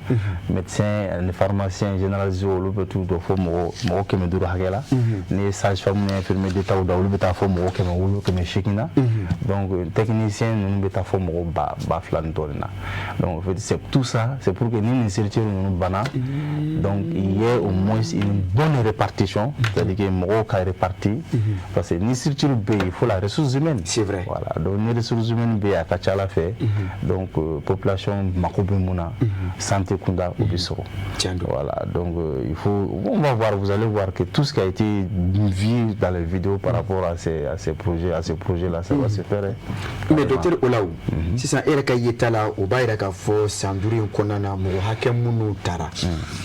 [SPEAKER 2] Médecin ani pharmacien généralisé, olu bɛ t'u don fo mɔgɔ 500 hakɛ la. N'i ye sage femme ni infirmier d'état da, olu bɛ taa fɔ mɔgɔ 700, 800 na. Donc technicien ninnu bɛ taa fɔ mɔgɔ ba 2000 ni dɔɔnin na. Donc en fait, c'est tout ça, c'est pour que ni nin structure ninnu banna, donc il y ait au moins une bonne répartition, c'est-à-dire que mɔgɔw ka répartir, parce que ni structure bɛ yen, il faut la ressource humaine.
[SPEAKER 1] C'est vrai.
[SPEAKER 2] Voilà, donc ni ressources humaines bɛ yen, a ka ca Ala fɛ, donc population mako bɛ mun na santé kunda, o bɛ sɔrɔ.
[SPEAKER 1] Tiɲɛ don.
[SPEAKER 2] Voilà, donc il faut, on va voir, vous allez voir que tout ce qui a été vu dans les vidéos par rapport à ces projets là, ça va se faire, hein.
[SPEAKER 1] Mais docteur Olawu, sisan e yɛrɛ ka yeta la, o b'a yira k'a fɔ san 5 in kɔnɔna na, mɔgɔ hakɛ minnu taara,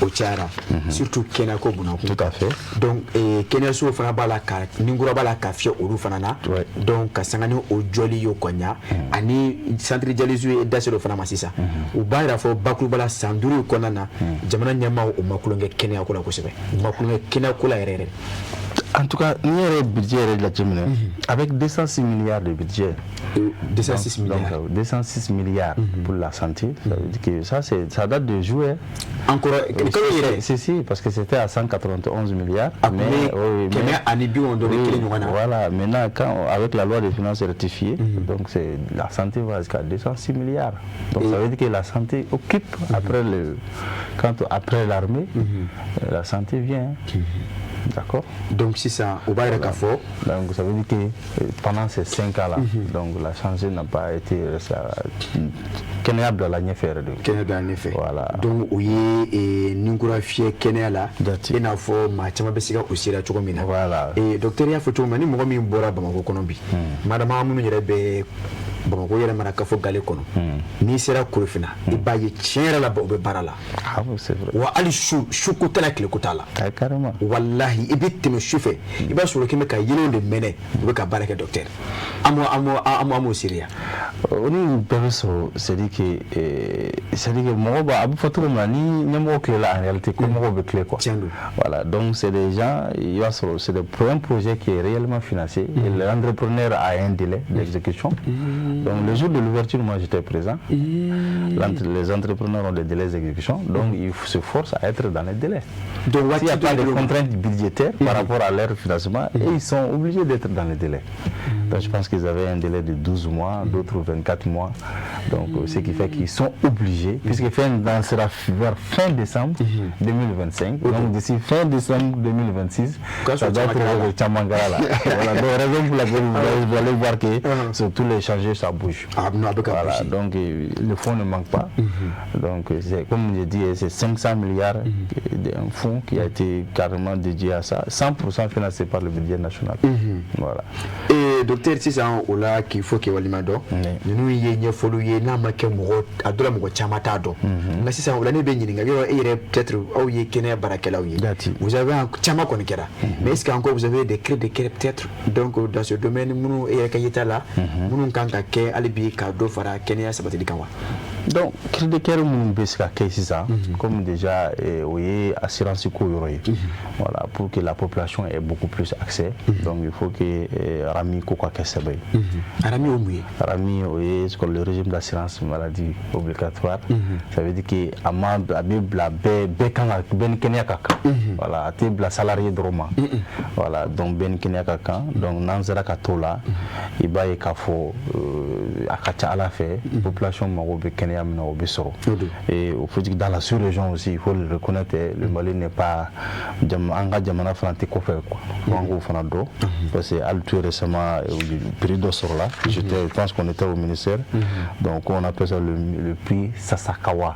[SPEAKER 1] o cayara, surtout kɛnɛyako bunakun.
[SPEAKER 2] Tout à fait.
[SPEAKER 1] Donc kɛnɛyaso fana b'a la ka ninkura b'a la ka fiyɛ olu fana na. Donc ka sanga ni o jɔli ye o ka ɲa, ani centre dialyse ye da sera o fana ma sisan, o b'a yira fɔ bakuruba la, san 5 in kɔnɔna na, jamana ɲɛmaaw o ma tulonkɛ kɛnɛyako la kosɛbɛ, u ma tulonkɛ kɛnɛyako la yɛrɛ yɛrɛ.
[SPEAKER 2] En tout cas, n'i yɛrɛ ye budget yɛrɛ jateminɛ, avec 206 milliards de budget,
[SPEAKER 1] 206 milliards.
[SPEAKER 2] Donc, 206 milliards pour la santé, ça veut dire que ça, ça date de juillet.
[SPEAKER 1] Encore kalo yɛrɛ.
[SPEAKER 2] Si, si, parce que c'était à 191 milliards.
[SPEAKER 1] A kun bɛ
[SPEAKER 2] oui,
[SPEAKER 1] 191 ɲɔgɔn na.
[SPEAKER 2] Voilà, maintenant, avec la loi des finances rectifiée, donc la santé va jusqu'à 206 milliards. Donc ça veut dire que la santé occupe après l'armée, la santé vient. D'accord.
[SPEAKER 1] Donc sisan o b'a yira k'a fɔ.
[SPEAKER 2] Donc ça veut dire que pendant ces 5 ans-là, donc la santé n'a pas été, kɛnɛya bilala ɲɛfɛ yɛrɛ de.
[SPEAKER 1] Kɛnɛya bilala ɲɛfɛ.
[SPEAKER 2] Voilà.
[SPEAKER 1] Donc o ye ninkura fiyɛ kɛnɛya la. I n'a fɔ maa caman bɛ se ka o sera cogo min na.
[SPEAKER 2] Voilà.
[SPEAKER 1] Docteur y'a fɔ cogo min na, ni mɔgɔ min bɔra Bamakɔ kɔnɔ bi, madama minnu yɛrɛ bɛ Bamakɔ yɛrɛ mara kafo gale kɔnɔ, n'i sera Korofina, i b'a ye tiɲɛ yɛrɛ la, o bɛ baara la.
[SPEAKER 2] Ah oui, c'est vrai.
[SPEAKER 1] Wa hali su, su ko t'a la, tile ko t'a la.
[SPEAKER 2] Ah, carrément.
[SPEAKER 1] Walahi, i bɛ tɛmɛ su fɛ, i b'a sɔrɔ k'i bɛ ka yelenw de mɛnɛ, u bɛ ka baara kɛ. Docteur, an b'o seereya.
[SPEAKER 2] O ni bɛɛ bɛ sɔrɔ, c'est à dire que mɔgɔ b'a, a bɛ fɔ cogo min na, ni ɲɛmɔgɔ tilela, en réalité ko mɔgɔw bɛ tile quoi.
[SPEAKER 1] Tiɲɛ don.
[SPEAKER 2] Voilà, donc c'est des gens, i b'a sɔrɔ c'est un projet qui est réellement financé et l'entrepreneur a un délai d'exécution. Donc le jour de l'ouverture, moi j'étais présent. Les entrepreneurs ont des délais d'exécution, donc ils se forcent à être dans les délais.
[SPEAKER 1] Donc
[SPEAKER 2] s'il n'y a pas de contraintes budgétaires par rapport à leur financement, et ils sont obligés d'être dans les délais. Donc je pense qu'ils avaient un délai de 12 mois, d'autres 24 mois. Donc ce qui fait qu'ils sont obligés, puisque fin sera vers fin décembre 2025. Donc d'ici fin décembre 2026, ça doit être caman kɛra la. Voilà, donc raison pour laquelle vous allez voir que sur tous les chantiers, ça bouge.
[SPEAKER 1] Ah, non,
[SPEAKER 2] voilà, donc le fonds ne manque pas. Donc c'est comme je dis, c'est 500 milliards, un fonds qui a été carrément dédié à ça, 100% financé par le budget national. Voilà.
[SPEAKER 1] Et docteur, sisan o la k'i fo k'i walima dɔn, ninnu ye ɲɛfɔliw ye, n'a ma kɛ mɔgɔ a dɔ la, mɔgɔ caman t'a dɔn. Nka sisan o la, ne bɛ ɲininka yɔrɔ, e yɛrɛ, peut-être aw ye kɛnɛya baarakɛlaw ye, vous avez un caman kɔni kɛra, mais est-ce que encore vous avez des cris de cœur peut-être, donc dans ce domaine, minnu e yɛrɛ ka yeta la, minnu kan ka kɛ hali bi ka dɔ fara kɛnɛya sabatili kan wa?
[SPEAKER 2] Donc cri de cœur minnu bɛ se ka kɛ sisan, comme déjà o ye assurance ko yɔrɔ ye, voilà, pour que la population ait beaucoup plus accès. Donc il faut que RAMU ko ka kɛ sɛbɛ ye.
[SPEAKER 1] RAMU o mun ye?
[SPEAKER 2] RAMU, o ye ce qu'on le régime d'assurance maladie obligatoire. Ça veut dire que a ma a bɛ bila bɛɛ, bɛɛ kan ka, bɛɛ ni kɛnɛya ka kan. Voilà, a tɛ bila salarié dɔrɔn ma. Voilà, donc bɛɛ ni kɛnɛya ka kan. Donc n'an sera ka t'o la, i b'a ye k'a fɔ a ka ca Ala fɛ, population mago bɛ kɛnɛya min na, o bɛ sɔrɔ. Et au faut dire que dans la sous-région aussi, il faut le reconnaître, le Mali n'est pas, an ka jamana fana tɛ kɔfɛ quoi. Fo an k'o fana dɔn, parce que hali tout récemment, prix dɔ sɔrɔla. J'étais, je pense qu'on était au ministère. Donc on appelle ça le prix Sasakawa.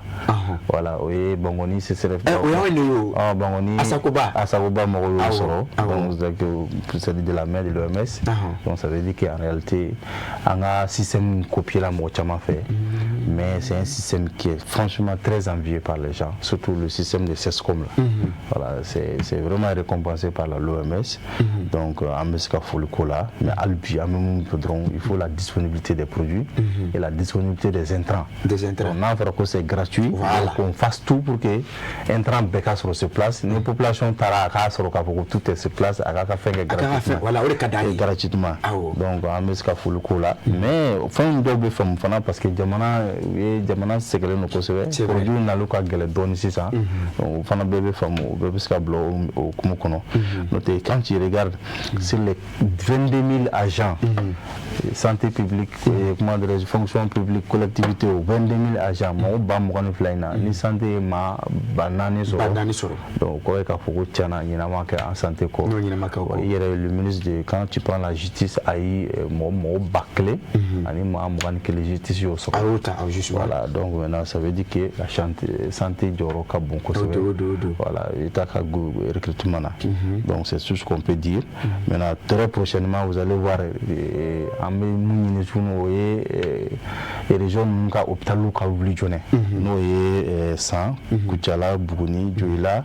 [SPEAKER 2] Voilà, o ye Banconi CSRéf.
[SPEAKER 1] O y'anw de ye o.
[SPEAKER 2] Ah, Banconi
[SPEAKER 1] Asakoba.
[SPEAKER 2] Asakoba mɔgɔw y'o sɔrɔ. Donc c'est de la main de l'OMS. Donc ça veut dire qu'en réalité, an ka système copié la mɔgɔ caman fɛ, mais c'est un système qui est franchement très envié par les gens, surtout le système de CSCOM là. Voilà, c'est vraiment récompensé par l'OMS. Donc an bɛ se ka foli ko la, mais hali bi an bɛ mun fɔ dɔrɔn, il faut la disponibilité des produits et la disponibilité des intrants.
[SPEAKER 1] Des intrants.
[SPEAKER 2] Donc n'a fɔra ko c'est gratuit, donc qu'on fasse tout pour que intrant bɛɛ ka sɔrɔ sur place. Ni population taara, a k'a sɔrɔ k'a fɔ ko tout est sur place, a k'a ka fɛn kɛ gratuitement.
[SPEAKER 1] Voilà, o de ka d'an ye.
[SPEAKER 2] Gratuitement. Donc an bɛ se ka foli k'o la, mais fɛn dɔw bɛ faamu fana, parce que jamana u ye jamana sɛgɛnnen don kosɛbɛ, produit naliw ka gɛlɛn dɔɔni sisan. Donc o fana bɛɛ bɛ faamu, o bɛɛ bɛ se ka bila o hukumu kɔnɔ. N'o tɛ, quand tu regardes sur les 22 000 agents santé publique, comment dirais-je, fonction publique, collectivité, o 22 000 agents, mɔgɔ 22 000 in na, ni santé ye maa 4000 sɔrɔ,
[SPEAKER 1] 4000 sɔrɔ,
[SPEAKER 2] donc o kɔrɔ ye k'a fɔ ko tiɲɛna ɲinɛ ma kɛ en santé kɔ.
[SPEAKER 1] N'o ɲinɛ ma kɛ o kɔ.
[SPEAKER 2] I yɛrɛ le ministre de, quand tu prends la justice, a ye mɔgɔ 1021 justice y'o sɔrɔ.
[SPEAKER 1] A y'o ta justement.
[SPEAKER 2] Voilà, donc maintenant ça veut dire que la santé jɔyɔrɔ ka bon kosɛbɛ. Voilà, État ka recrutement na. Donc c'est tout ce qu'on peut dire. Maintenant, très prochainement, vous allez voir, an bɛ mun ɲini tuguni, o ye Région ninnu ka hôpital ka wuli joona, n'o ye San, Kucala, Buguni, Joyila,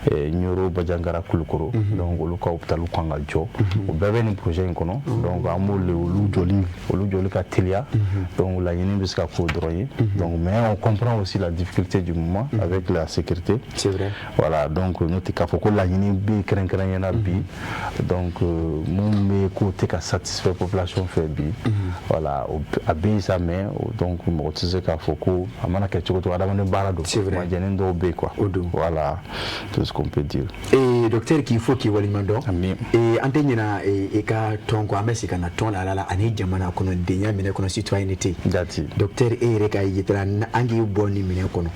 [SPEAKER 2] Ɲoro, Bandiagara, Kulukoro. Donc olu ka hôpital kan ka jɔ, o bɛɛ bɛ nin projet in kɔnɔ. Donc an b'olu olu jɔli ka teliya. Donc laɲini bɛ se ka k'o dɔrɔn ye. Donc mais on comprend aussi la difficulté du moment avec la sécurité.
[SPEAKER 1] C'est vrai.
[SPEAKER 2] Voilà, donc n'o tɛ k'a fɔ ko laɲini bɛ kɛrɛnkɛrɛnnenya la bi. Donc mun bɛ k'o tɛ ka satisfait population fɛ bi, voilà, a bɛ yen sa. Mais donc mɔgɔ tɛ se k'a fɔ ko a mana kɛ cogo cogo, adamaden baara don.
[SPEAKER 1] C'est vrai.
[SPEAKER 2] Majɛni dɔw bɛ yen quoi.
[SPEAKER 1] O don.
[SPEAKER 2] Voilà tout ce qu'on peut dire.
[SPEAKER 1] Et docteur, k'i fo k'i waleɲuman dɔn.
[SPEAKER 2] Ami.
[SPEAKER 1] Et an tɛ ɲina i ka tɔn kɔ, an bɛ segin ka na tɔn la la ani jamana kɔnɔdenya minɛ kɔnɔ, citoyenneté.
[SPEAKER 2] Jati.
[SPEAKER 1] Docteur, e yɛrɛ ka yetara an k'i bɔ nin minɛ kɔnɔ,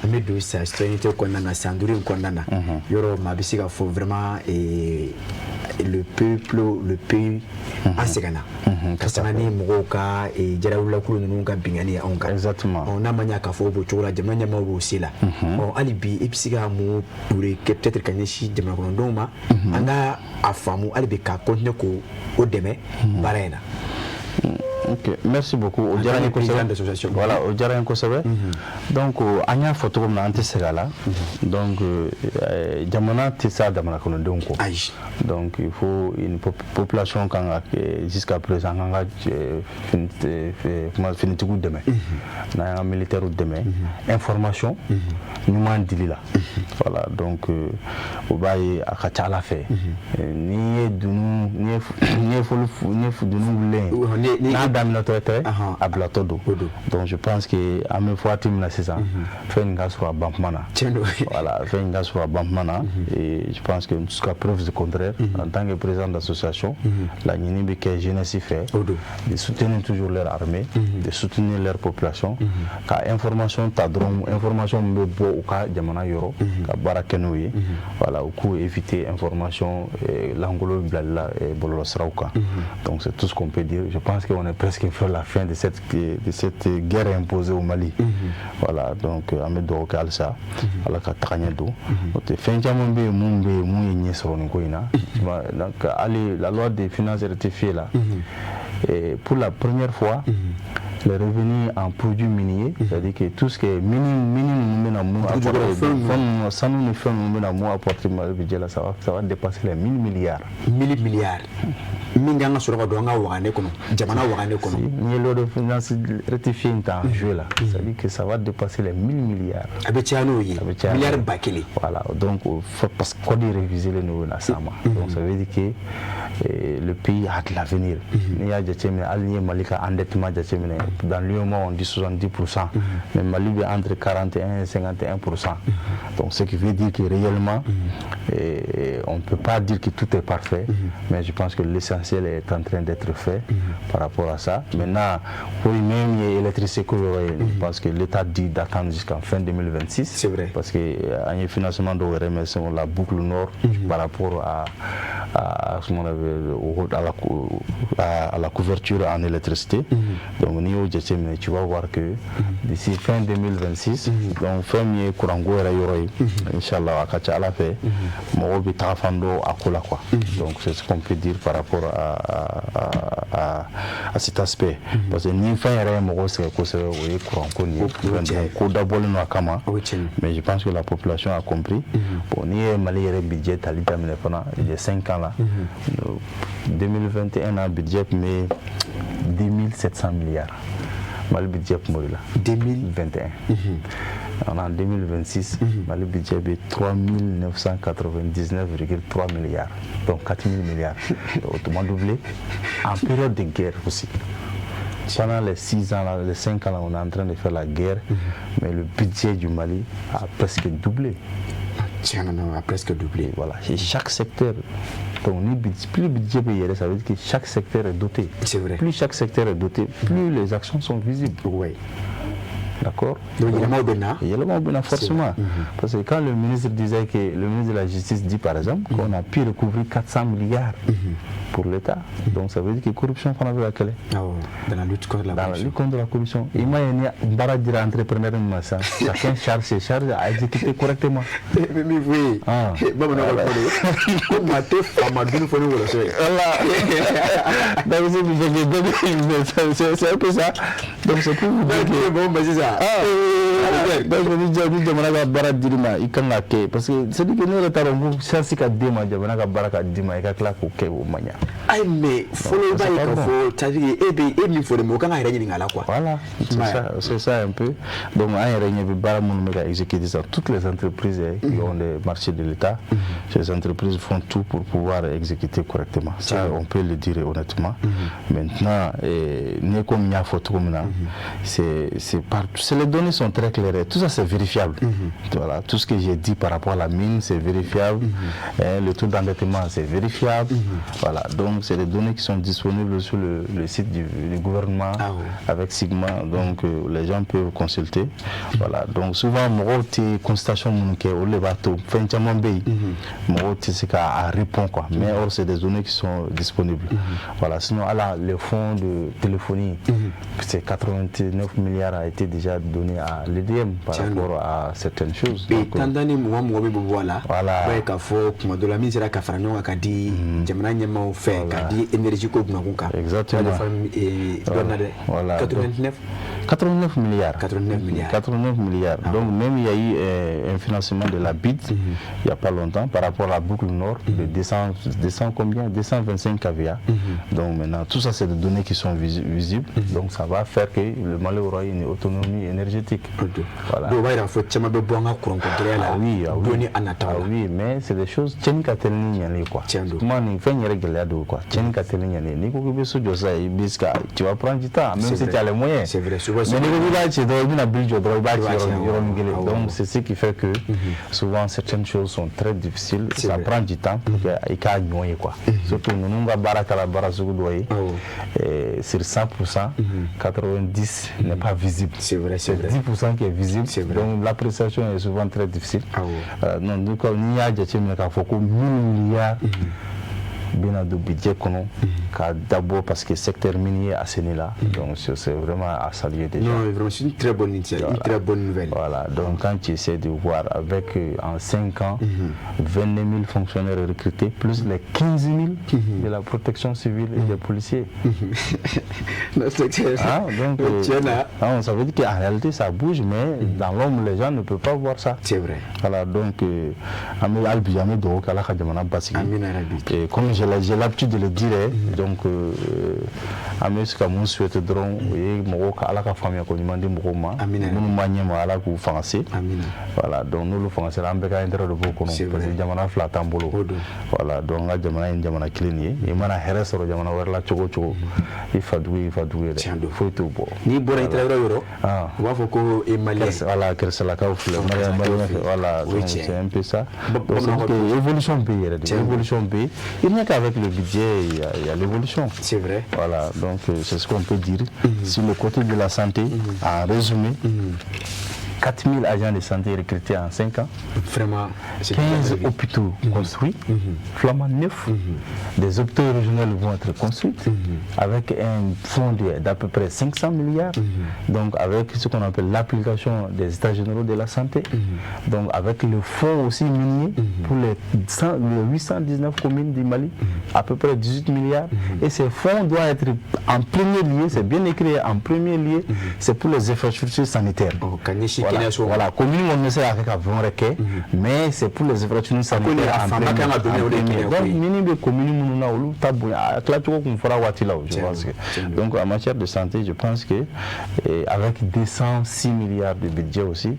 [SPEAKER 1] an bɛ don sa citoyenneté kɔnɔna na. San 5 in kɔnɔna na, yɔrɔ maa bɛ se ka fɔ vraiment le peuple, le pays, an sɛgɛnna ka sanga ni mɔgɔw ka jarawulakulu ninnu ka binkanni ye anw kan. N'a ma ɲɛ k'a fɔ o b'o cogo la, jamana ɲɛmaaw b'o se la. Ɔ, hali bi i bɛ se ka mun wele kɛ peut-être ka ɲɛsin jamana kɔnɔdenw ma, an ka a faamu hali bi ka continuer k'o o dɛmɛ baara in na?
[SPEAKER 2] Ok, merci beaucoup. O
[SPEAKER 1] En
[SPEAKER 2] diyara n
[SPEAKER 1] tant
[SPEAKER 2] ye
[SPEAKER 1] que président
[SPEAKER 2] kosɛbɛ.
[SPEAKER 1] D'association.
[SPEAKER 2] Voilà, o diyara n ye kosɛbɛ. Donc an y'a fɔ cogo min na, an tɛ segin a la. Donc jamana tɛ se a jamana kɔnɔdenw kɔ.
[SPEAKER 1] Ayi.
[SPEAKER 2] Donc il faut une population kan ka jusqu'à présent an kan ka comment, finitigiw dɛmɛ, n'an y'an ka militaires dɛmɛ information ɲuman dili la. Voilà, donc o b'a ye a ka ca ala fɛ, n'i ye dunun n'i ye fɔli n'i ye dunun wulilen ye, n'a daminɛtɔ tɛ, a bilatɔ don.
[SPEAKER 1] O don.
[SPEAKER 2] Donc je pense que an bɛ waati min na sisan, fɛn in ka sɔrɔ a ban kuma na.
[SPEAKER 1] Tiɲɛ don.
[SPEAKER 2] Voilà, fɛn in ka sɔrɔ a ban kuma na. Et je pense que jusqu'à preuve du contraire, en tant que président d'association, laɲini bɛ kɛ jeunesse fɛ
[SPEAKER 1] O don.
[SPEAKER 2] De soutenir toujours leur armée, de soutenir leur population, ka information ta dɔrɔn, information min bɛ bɔ u ka jamana yɔrɔ, ka baara kɛ n'o ye. Voilà, u k'u éviter information lankolon bilali la bɔlɔlɔsiraw kan. Donc c'est tout ce qu'on peut dire. Je pense qu'on est presque vers la fin de cette guerre imposée au Mali. Voilà, donc an bɛ dugawu kɛ halisa, Ala ka taga ɲɛ don. O tɛ fɛn caman bɛ yen mun bɛ yen mun ye ɲɛ sɔrɔ nin ko in na. Donc hali la loi des finances rectifiée là, et pour la première fois, les revenus en produits miniers, c'est-à-dire que tout ce qui est mini, mini ninnu bɛna mun apporter, fɛn ninnu, sanu ni fɛn ninnu bɛna mun apporter Mali budget la, ça va dépasser les 1000 milliards.
[SPEAKER 1] 1000 milliards min kan ka sɔrɔ ka don an ka wagane kɔnɔ, jamana wagane kɔnɔ.
[SPEAKER 2] N'i ye loi de finances rectifiée in ta en jeu là, c'est-à-dire que ça va dépasser les 1000 milliards.
[SPEAKER 1] A bɛ caya n'o ye.
[SPEAKER 2] A bɛ caya.
[SPEAKER 1] Miliyari 1000.
[SPEAKER 2] Voilà, donc parce que code révisé le n'o na s'a ma. Donc ça veut dire que le pays a de l'avenir. N'i y'a jateminɛ, hali n'i ye Mali ka endettement jateminɛ, dans l'UEMOA on dit 70%, mais Mali bɛ entre 41 et 51%. Donc ce qui veut dire que réellement, on ne peut pas dire que tout est parfait, mais je pense que l'essentiel est en train d'être fait par rapport à ça. Maintenant, pour même électricité ko yɔrɔ ye, je pense que l'État dit d'attendre jusqu'en fin 2026.
[SPEAKER 1] C'est vrai.
[SPEAKER 2] Parce que an ye financement dɔw yɛrɛ mɛn sur la boucle nord par rapport à ce qu'on avait, à la couverture en électricité. Donc n'i y'o jateminɛ, tu vas voir que d'ici fin 2026, donc fɛn min ye courant ko yɛrɛ yɔrɔ ye, inchallah a ka ca ala fɛ, mɔgɔw bɛ taga fan dɔn a ko la quoi. Donc c'est ce qu'on peut dire par rapport à cet aspect. Parce que ni fɛn yɛrɛ ye mɔgɔw sɛgɛn kosɛbɛ, o ye courant ko nin ye, ko dabɔlen don a kama.
[SPEAKER 1] O ye tiɲɛ ye.
[SPEAKER 2] Mais je pense que la population a compris. Bon, n'i ye Mali yɛrɛ budget tali daminɛ fana, il y a 5 ans là, 2021 na, budget tun bɛ 10 700 milliards. Mali budget tun b'o de la.
[SPEAKER 1] 2021.
[SPEAKER 2] On en 2026, Mali budget bɛ 3 999,3 milliards. Donc 4 000 milliards. Autrement doublé. En période de guerre aussi. Pendant les 6 ans, là, les 5 ans, là, on est en train de faire la guerre, mais le budget du Mali a presque doublé.
[SPEAKER 1] Tiɲɛ na, a presque doublé.
[SPEAKER 2] Voilà. Et chaque secteur, donc plus le budget peut y aller, ça veut dire que chaque secteur est doté.
[SPEAKER 1] C'est vrai.
[SPEAKER 2] Plus chaque secteur est doté, plus les actions sont visibles.
[SPEAKER 1] Oui.
[SPEAKER 2] D'accord.
[SPEAKER 1] Donc, yɛlɛmaw bɛ na.
[SPEAKER 2] Yɛlɛmaw bɛ na forcément. Parce que quand le ministre disait que, le ministre de la Justice dit par exemple qu'on a pu recouvrir 400 milliards pour l'État, donc ça veut dire que corruption fana bɛ ka kɛlɛ.
[SPEAKER 1] Dans la lutte contre la
[SPEAKER 2] Dans la
[SPEAKER 1] corruption.
[SPEAKER 2] Lutte contre la corruption. I m'a ye ni baara dira entrepreneur min ma sisan, chacun charge ses charges à exécuter correctement.
[SPEAKER 1] Bɛ min fɔ ye, bamananw ka kuma don ko maa tɛ faama dun fɔ ni wɔlɔsɔ ye.
[SPEAKER 2] Voilà. Donc c'est c'est un peu ça. Donc c'est pour vous dire que
[SPEAKER 1] bon, mais sisan.
[SPEAKER 2] Ah, donc ni jamana ka baara dir'i ma, i kan ka kɛ, parce que c'est à dire que ne yɛrɛ t'a dɔn ko chance ka d'e ma, jamana ka baara ka d'i ma, i ka tila k'o kɛ, o man ɲa.
[SPEAKER 1] Ayi, mais fɔlɔ i b'a ye k'a fɔ, c'est à dire e bɛ e min fɔ de, mais o kan ka yɛrɛ ɲininka a la quoi.
[SPEAKER 2] Voilà, c'est ça, c'est ça un peu. Donc an yɛrɛ ɲɛ bɛ baara minnu bɛ ka exécuter ça, toutes les entreprises qui ont des marchés de l'État, ces entreprises font tout pour pouvoir exécuter correctement. Ça, on peut le dire honnêtement. Maintenant, ni comme n y'a fɔ cogo min na, c'est partout, c'est les données sont très claires, tout ça c'est vérifiable. Voilà, tout ce que j'ai dit par rapport à la mine, c'est vérifiable. Le taux d'endettement, c'est vérifiable. Voilà, donc c'est des données qui sont disponibles sur le site du gouvernement avec Sigma, donc les gens peuvent consulter. Voilà, donc souvent mɔgɔw tɛ constatation minnu kɛ, olu de b'a to fɛn caman bɛ yen, mɔgɔw tɛ se k'a répondre quoi. Mais or c'est des données qui sont disponibles. Voilà, sinon ala le fonds de téléphonie, c'est 89 milliards a été déjà donné à l'EDM par rapport à certaines choses.
[SPEAKER 1] Bi tan ni mugan mɔgɔ min bɛ bɔ a la.
[SPEAKER 2] Voilà.
[SPEAKER 1] I b'a ye k'a fɔ tuma dɔ la min sera ka fara ɲɔgɔn kan ka di jamana ɲɛmaaw fɛ ka di énergie ko kunnakun kan.
[SPEAKER 2] Exactement.
[SPEAKER 1] Dɔn na dɛ.
[SPEAKER 2] Voilà.
[SPEAKER 1] 89.
[SPEAKER 2] 89 milliards.
[SPEAKER 1] 89 milliards.
[SPEAKER 2] 89 milliards. Donc même il y a eu un financement de la BID il n'y a pas longtemps par rapport à la boucle nord de 200, 200 combien, 225 kVA. Donc maintenant, tout ça c'est des données qui sont visibles. Donc ça va faire que le Mali aura une autonomie énergétique. Voilà.
[SPEAKER 1] Dɔw b'a yira fɔ caman bɛ bɔ an ka kuranko gɛlɛya la.
[SPEAKER 2] Ah oui, ah oui.
[SPEAKER 1] Donni a nataw
[SPEAKER 2] Ah
[SPEAKER 1] la.
[SPEAKER 2] oui, mais c'est des choses, tiɲɛni ka teli ni ɲɛli ye quoi.
[SPEAKER 1] Tiɲɛ don.
[SPEAKER 2] Kuma nin fɛn yɛrɛ gɛlɛya don quoi. Tiɲɛni ka teli ni ɲɛli ye. N'i ko k'i bɛ so jɔ sisan, i bɛ se ka, tu vas prendre du temps, même
[SPEAKER 1] C'est
[SPEAKER 2] si
[SPEAKER 1] vrai.
[SPEAKER 2] Tu as les moyens.
[SPEAKER 1] C'est vrai. Souvent,
[SPEAKER 2] Mais n'i ko k'i b'a ci dɔrɔn, i bɛna bili jɔ dɔrɔn, i b'a ci
[SPEAKER 1] I b'a ci,
[SPEAKER 2] yɔrɔnin kelen.
[SPEAKER 1] awɔ.
[SPEAKER 2] Donc c'est ce qui fait que souvent certaines choses sont très difficiles.
[SPEAKER 1] C'est
[SPEAKER 2] Ça
[SPEAKER 1] vrai.
[SPEAKER 2] Prend du temps pour que i k'a ɲɔ ye quoi. Surtout ninnu ka baara kɛra baara sugu dɔ ye. Sur 100%, 90 n'est pas visible.
[SPEAKER 1] C'est vrai, c'est vrai.
[SPEAKER 2] 10% qui est visible.
[SPEAKER 1] C'est vrai.
[SPEAKER 2] Donc l'appréciation est souvent très difficile.
[SPEAKER 1] Awɔ.
[SPEAKER 2] Non, donc n'i y'a jateminɛ k'a fɔ ko 1000 milliards bɛna don budget kɔnɔ k'a dabɔ parce que secteur minier assaini la, donc c'est vraiment à saluer déjà.
[SPEAKER 1] Non, vraiment, c'est une très bonne initiative, une très bonne nouvelle.
[SPEAKER 2] Voilà, donc quand tu essaies de voir avec en 5 ans, 22 000 fonctionnaires recrutés, plus les 15 000 de la protection civile et des policiers.
[SPEAKER 1] Non, c'est clair.
[SPEAKER 2] Ah, donc,
[SPEAKER 1] Tiens, là.
[SPEAKER 2] ah, ça veut dire qu'en réalité ça bouge, mais dans l'ombre, les gens ne peuvent pas voir ça.
[SPEAKER 1] C'est vrai.
[SPEAKER 2] Voilà, donc, an bɛ hali bi an bɛ dugawu kɛ Ala ka jamana basigi.
[SPEAKER 1] Amina rabi.
[SPEAKER 2] Et comme j'ai l'habitude de le dire, hein, donc an bɛ se ka mun souhaiter dɔrɔn, o ye mɔgɔw ka Ala ka faamuya ko ɲuman di mɔgɔw ma.
[SPEAKER 1] Amina.
[SPEAKER 2] Minnu b'a ɲɛma, Ala k'u fanga se.
[SPEAKER 1] Amina.
[SPEAKER 2] Voilà, donc n'olu fanga sera, an bɛɛ ka intérêt de b'o kɔnɔ.
[SPEAKER 1] C'est
[SPEAKER 2] Parce
[SPEAKER 1] vrai.
[SPEAKER 2] Que jamana fila t'an bolo.
[SPEAKER 1] O don.
[SPEAKER 2] Voilà, donc an ka jamana ye jamana kelen de ye. I mana hɛrɛ sɔrɔ jamana wɛrɛ la cogo o cogo, i fa dugu y'i fa dugu ye dɛ.
[SPEAKER 1] Tiɲɛ don.
[SPEAKER 2] Foyi t'o bɔ.
[SPEAKER 1] N'i bɔra i taara yɔrɔ o yɔrɔ,
[SPEAKER 2] Ah.
[SPEAKER 1] u b'a fɔ ko e malien.
[SPEAKER 2] Voilà, kɛrɛsɛlakaw filɛ.
[SPEAKER 1] Kɛrɛsɛlakaw
[SPEAKER 2] Malien
[SPEAKER 1] filɛ.
[SPEAKER 2] fɛ. Voilà,
[SPEAKER 1] O ye
[SPEAKER 2] donc
[SPEAKER 1] tiɲɛ ye.
[SPEAKER 2] c'est un peu ça.
[SPEAKER 1] Ba-
[SPEAKER 2] Donc, c'est
[SPEAKER 1] bamananw
[SPEAKER 2] que évolution bɛ yen yɛrɛ de.
[SPEAKER 1] Tiɲɛ don.
[SPEAKER 2] Évolution bɛ yen. Il n'y a qu'avec le budget, il y a l'évolution.
[SPEAKER 1] C'est vrai.
[SPEAKER 2] Voilà, donc c'est ce qu'on peut dire. Sur le côté de la santé, en résumé, 4000 agents de santé recrutés en 5 ans,
[SPEAKER 1] Vraiment, c'est
[SPEAKER 2] 15
[SPEAKER 1] bien.
[SPEAKER 2] Hôpitaux construits, flambant neufs, des hôpitaux régionaux vont être construits avec un fonds d'à peu près 500 milliards, donc avec ce qu'on appelle l'application des états généraux de la santé, donc avec le fonds aussi minier pour les 819 communes du Mali, à peu près 18 milliards, et ces fonds doivent être en premier lieu, c'est bien écrit, en premier lieu, c'est pour les infrastructures sanitaires.
[SPEAKER 1] Oh, ka ɲɛsin
[SPEAKER 2] Voilà,
[SPEAKER 1] kɛnɛyaso ma.
[SPEAKER 2] Voilà, commune kɔni bɛ se ka kɛ ka fɛn wɛrɛ kɛ, mais c'est pour les infrastructures sanitaires
[SPEAKER 1] A
[SPEAKER 2] en
[SPEAKER 1] fanba
[SPEAKER 2] premier,
[SPEAKER 1] kan ka don
[SPEAKER 2] en
[SPEAKER 1] o de ye
[SPEAKER 2] premier.
[SPEAKER 1] kɛnɛyako
[SPEAKER 2] Donc
[SPEAKER 1] ye.
[SPEAKER 2] Mini bɛ commune minnu na, olu ta bonya a tilacogo kun fɔra waati la o, je
[SPEAKER 1] Tiɲɛ
[SPEAKER 2] pense
[SPEAKER 1] don,
[SPEAKER 2] que
[SPEAKER 1] tiɲɛ don.
[SPEAKER 2] Donc en matière de santé, je pense que avec 206 milliards de budget aussi,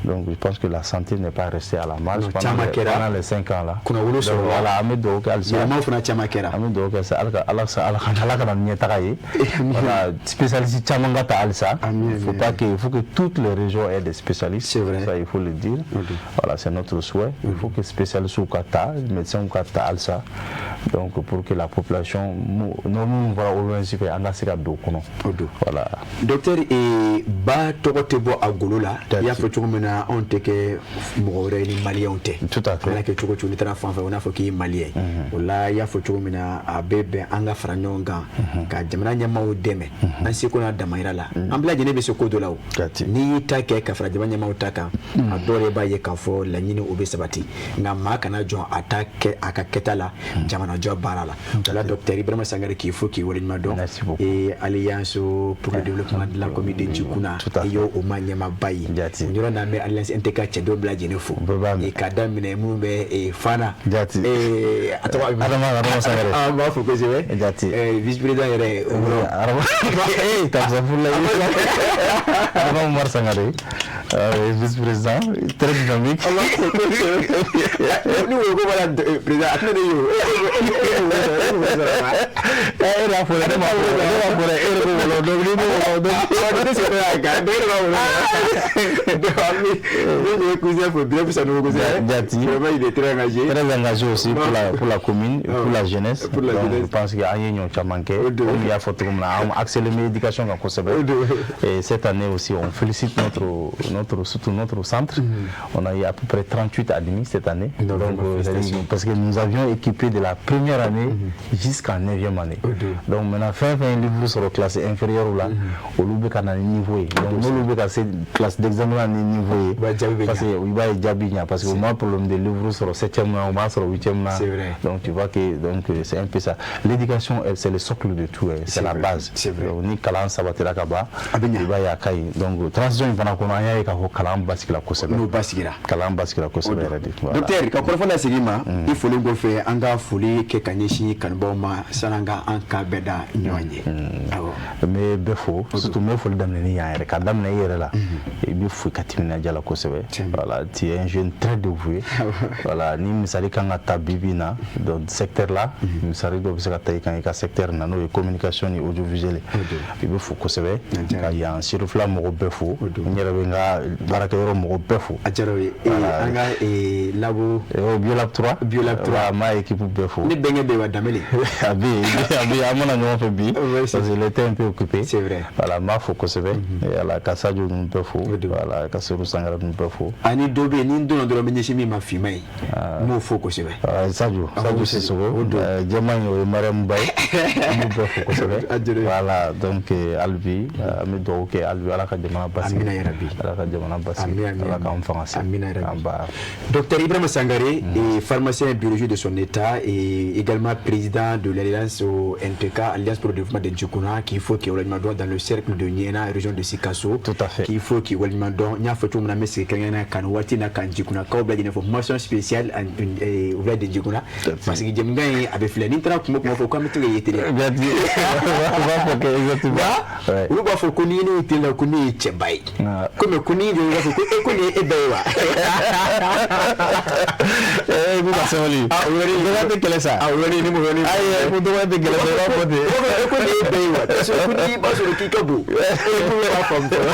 [SPEAKER 2] donc je pense que la santé n'est pas restée à la marge
[SPEAKER 1] Non,
[SPEAKER 2] pendant
[SPEAKER 1] caman
[SPEAKER 2] les,
[SPEAKER 1] kɛra.
[SPEAKER 2] pendant les 5 ans là.
[SPEAKER 1] Kunnawolo
[SPEAKER 2] Donc,
[SPEAKER 1] sɔrɔla.
[SPEAKER 2] voilà, an bɛ dugawu kɛ halisa.
[SPEAKER 1] Yɛlɛmaw fana caman kɛra.
[SPEAKER 2] An bɛ dugawu kɛ sa Ala ka na ni ɲɛtaga ye. Voilà, spécialiste caman ka ta halisa.
[SPEAKER 1] Amin,
[SPEAKER 2] Il faut
[SPEAKER 1] amin.
[SPEAKER 2] pas que, il faut que toutes les régions aient des spécialistes.
[SPEAKER 1] C'est vrai.
[SPEAKER 2] Ça, il faut le dire. Voilà, c'est notre souhait. Il faut que spécialistes ka ta, médecins ka ta halisa. Donc pour que la population, norme min fɔra OMS fɛ, an ka se ka don o kɔnɔ.
[SPEAKER 1] O don.
[SPEAKER 2] Voilà.
[SPEAKER 1] Docteur, ba tɔgɔ tɛ bɔ a golo la. I y'a fɔ cogo min na, anw tɛ kɛ mɔgɔ wɛrɛ ye ni maliyɛnw tɛ.
[SPEAKER 2] Tout à fait.
[SPEAKER 1] A mana kɛ cogo o cogo, n'i taara fan fɛ, o n'a fɔ k'i ye maliyɛn ye. O la, i y'a fɔ cogo min na, a bɛ bɛn an ka fara ɲɔgɔn kan ka jamana ɲɛmaaw dɛmɛ an seko n'a damayira la. An bɛɛ lajɛlen bɛ se ko dɔ la o. N'i y'i ta kɛ ka fara jamana ɲɛmaaw ta kan, a dɔw yɛrɛ b'a ye k'a fɔ laɲini o bɛ sabati. Nka maa kana jɔn a ta kɛ a ka kɛta la jamanajɔ baara la. O la, docteur Ibrahima Sangare, k'i fo k'i waleɲuman dɔn.
[SPEAKER 2] Merci beaucoup.
[SPEAKER 1] Et Alliance pour le développement de la commune de Njikuna,
[SPEAKER 2] Tout à
[SPEAKER 1] i
[SPEAKER 2] fait.
[SPEAKER 1] y'o o ma ɲɛmaaba ye.
[SPEAKER 2] Jati.
[SPEAKER 1] O yɔrɔ n'an bɛ Alliance NTK cɛdenw bɛɛ lajɛlen fo.
[SPEAKER 2] Bɛɛ b'a mɛn.
[SPEAKER 1] Et ka daminɛ minnu bɛ Fana.
[SPEAKER 2] Jati.
[SPEAKER 1] A tɔgɔ
[SPEAKER 2] Adama Sangare.
[SPEAKER 1] An b'a fo kosɛbɛ.
[SPEAKER 2] Jati.
[SPEAKER 1] Vice président yɛrɛ o yɔrɔ.
[SPEAKER 2] Adama, eh, Tamsa Fula. Adama Oumar Sangare, vice-président, très dynamique.
[SPEAKER 1] An b'a fo kosɛbɛ. Ni wo ko b'a la président, a tɛna ne ye o. E b'o sɔrɔ wa?
[SPEAKER 2] Eh, e de y'a fɔ dɛ, ne m'a fɔ dɛ, ne m'a fɔ dɛ, e de ko wɔlɔ, donc n'i ko wɔlɔ, donc.
[SPEAKER 1] Ne sɔrɔ y'a kan, dɔ yɛrɛ b'a wolo. Donc an bɛ ne ye cousin fo, Birame Sanogo kosɛbɛ.
[SPEAKER 2] Jati.
[SPEAKER 1] Vraiment, il est très engagé.
[SPEAKER 2] Très engagé aussi pour la commune, pour la jeunesse.
[SPEAKER 1] Pour la
[SPEAKER 2] Donc,
[SPEAKER 1] jeunesse.
[SPEAKER 2] je pense qu'an ye ɲɔ caman kɛ.
[SPEAKER 1] O don.
[SPEAKER 2] Komi i y'a fɔ cogo min na, an accéléré éducation kan kosɛbɛ.
[SPEAKER 1] O don.
[SPEAKER 2] Et cette année aussi, on félicite notre, surtout notre centre. On a eu à peu près 38 admis cette année.
[SPEAKER 1] Non,
[SPEAKER 2] Donc,
[SPEAKER 1] vraiment, félicitations.
[SPEAKER 2] parce que nous avions équipé de la première année jusqu'en 9e année.
[SPEAKER 1] O don.
[SPEAKER 2] Donc maintenant, fɛn fɛn ye livre sɔrɔ classe inférieure la, olu bɛ ka na ni niveau ye. Donc n'olu bɛ ka se classe d'examen ni niveau ye,
[SPEAKER 1] Ba jaabi bɛ
[SPEAKER 2] parce que i b'a ye jaabi ɲa, parce que o ma problème de livre sɔrɔ 7e na, o m'a sɔrɔ 8e na.
[SPEAKER 1] C'est vrai.
[SPEAKER 2] Donc tu vois que donc c'est un peu ça. L'éducation, c'est le socle de tout, hein, c'est la
[SPEAKER 1] vrai,
[SPEAKER 2] base.
[SPEAKER 1] c'est vrai.
[SPEAKER 2] Donc ni kalan sabatira ka ban,
[SPEAKER 1] A bɛ ɲa.
[SPEAKER 2] i b'a ye a ka ɲi. Donc transition in fana kɔnɔ, an y'a ye k'a fɔ kalan basigila kosɛbɛ.
[SPEAKER 1] N'o basigira.
[SPEAKER 2] Kalan basigila kosɛbɛ yɛrɛ de. Voilà.
[SPEAKER 1] Docteur, ka kɔrɔfɔ lasegin ma, i folen kɔfɛ, an ka foli kɛ ka ɲɛsin kanubaw ma sani an ka an ka bɛɛ da ɲɔgɔn ye. Awɔ.
[SPEAKER 2] N bɛ bɛɛ fo, surtout n bɛ foli daminɛ ni yan yɛrɛ, ka daminɛ i yɛrɛ la. I bɛ fo i ka timinadiya la kosɛbɛ. Voilà, tu es un jeune très dévoué. Voilà, ni misali kan ka ta bi bi in na, donc secteur la, misali dɔ bɛ se ka ta i kan i ka secteur na, n'o ye communication ni audiovisuel ye. I bɛ fo kosɛbɛ, ka yan Sirifila mɔgɔ bɛɛ fo, n yɛrɛ bɛ n ka baarakɛyɔrɔ mɔgɔ bɛɛ fo.
[SPEAKER 1] A diyara o ye. An ka labo
[SPEAKER 2] Biolab 3.
[SPEAKER 1] Biolab 3.
[SPEAKER 2] Voilà, n b'a équipe bɛɛ fo.
[SPEAKER 1] Ne bɛnkɛ bɛ yen wa, Danbele?
[SPEAKER 2] A bɛ yen, a bɛ yen, an mana ɲɔgɔn fɛ bi,
[SPEAKER 1] Ouais,
[SPEAKER 2] parce qu'il était un peu occupé.
[SPEAKER 1] C'est vrai.
[SPEAKER 2] Voilà, n b'a fo kosɛbɛ. Voilà, ka Sadio ninnu bɛɛ fo. Voilà, ka Seydou Sangare ninnu bɛɛ fo.
[SPEAKER 1] Ani dɔ bɛ yen, ni n donna dɔrɔn n bɛ ɲɛsin min ma, finman ye, n b'o fo kosɛbɛ.
[SPEAKER 2] Sadio, Sadio Sissoko,
[SPEAKER 1] O don.
[SPEAKER 2] Jɛman in, o ye Mariam Ba ye. An b'u bɛɛ fo kosɛbɛ.
[SPEAKER 1] A diyara n ye.
[SPEAKER 2] Voilà, donc hali bi an bɛ dugawu kɛ hali bi, Ala ka jamana basigi.
[SPEAKER 1] Amina yarabi.
[SPEAKER 2] Ala ka jamana basigi.
[SPEAKER 1] Amina, amina.
[SPEAKER 2] Ala k'an fanga se.
[SPEAKER 1] Amina yarabi.
[SPEAKER 2] An ba.
[SPEAKER 1] Docteur Ibrahim Sangaré est pharmacien biologie de son état et également président de l'Alliance au NTK, Alliance pour le développement de Njikuna, qu'il faut qu'il y ait dans le cercle de Niena, région de Sikasso.
[SPEAKER 2] Tout à fait.
[SPEAKER 1] Qu'il faut qu'il y ait don. N'y a pas de problème, c'est qu'il kan waati na kan Njikuna kaw bɛɛ lajɛlen fɔ, mention spéciale au village de Njikuna, parce que jɛmukan in a bɛ filɛ ni n taara kuma kuma fɔ k'an bɛ to ka ye télé.
[SPEAKER 2] Jati. On b'a fɔ kɛ exactement. Ouais.
[SPEAKER 1] Olu b'a fɔ ko ni ne ye télé la, ko ne ye cɛba ye.
[SPEAKER 2] Ah.
[SPEAKER 1] Ko mais ko ni jɔ, i b'a fɔ ko e ko nin ye e ba ye wa?
[SPEAKER 2] Eh, i b'u ka sabali.
[SPEAKER 1] Ah, o yɔrɔnin.
[SPEAKER 2] Dɔgɔya tɛ kɛlɛ sa.
[SPEAKER 1] Ah, o yɔrɔnin, ne m'o yɔrɔnin.
[SPEAKER 2] Ayi, ko dɔgɔya tɛ kɛlɛ sa, i b'a fɔ ten.
[SPEAKER 1] E ko nin ye bɛɛ ye wa? Parce que ko n'i b'a sɔrɔ k'i ka bon, e ko b'a faamu fɔlɔ.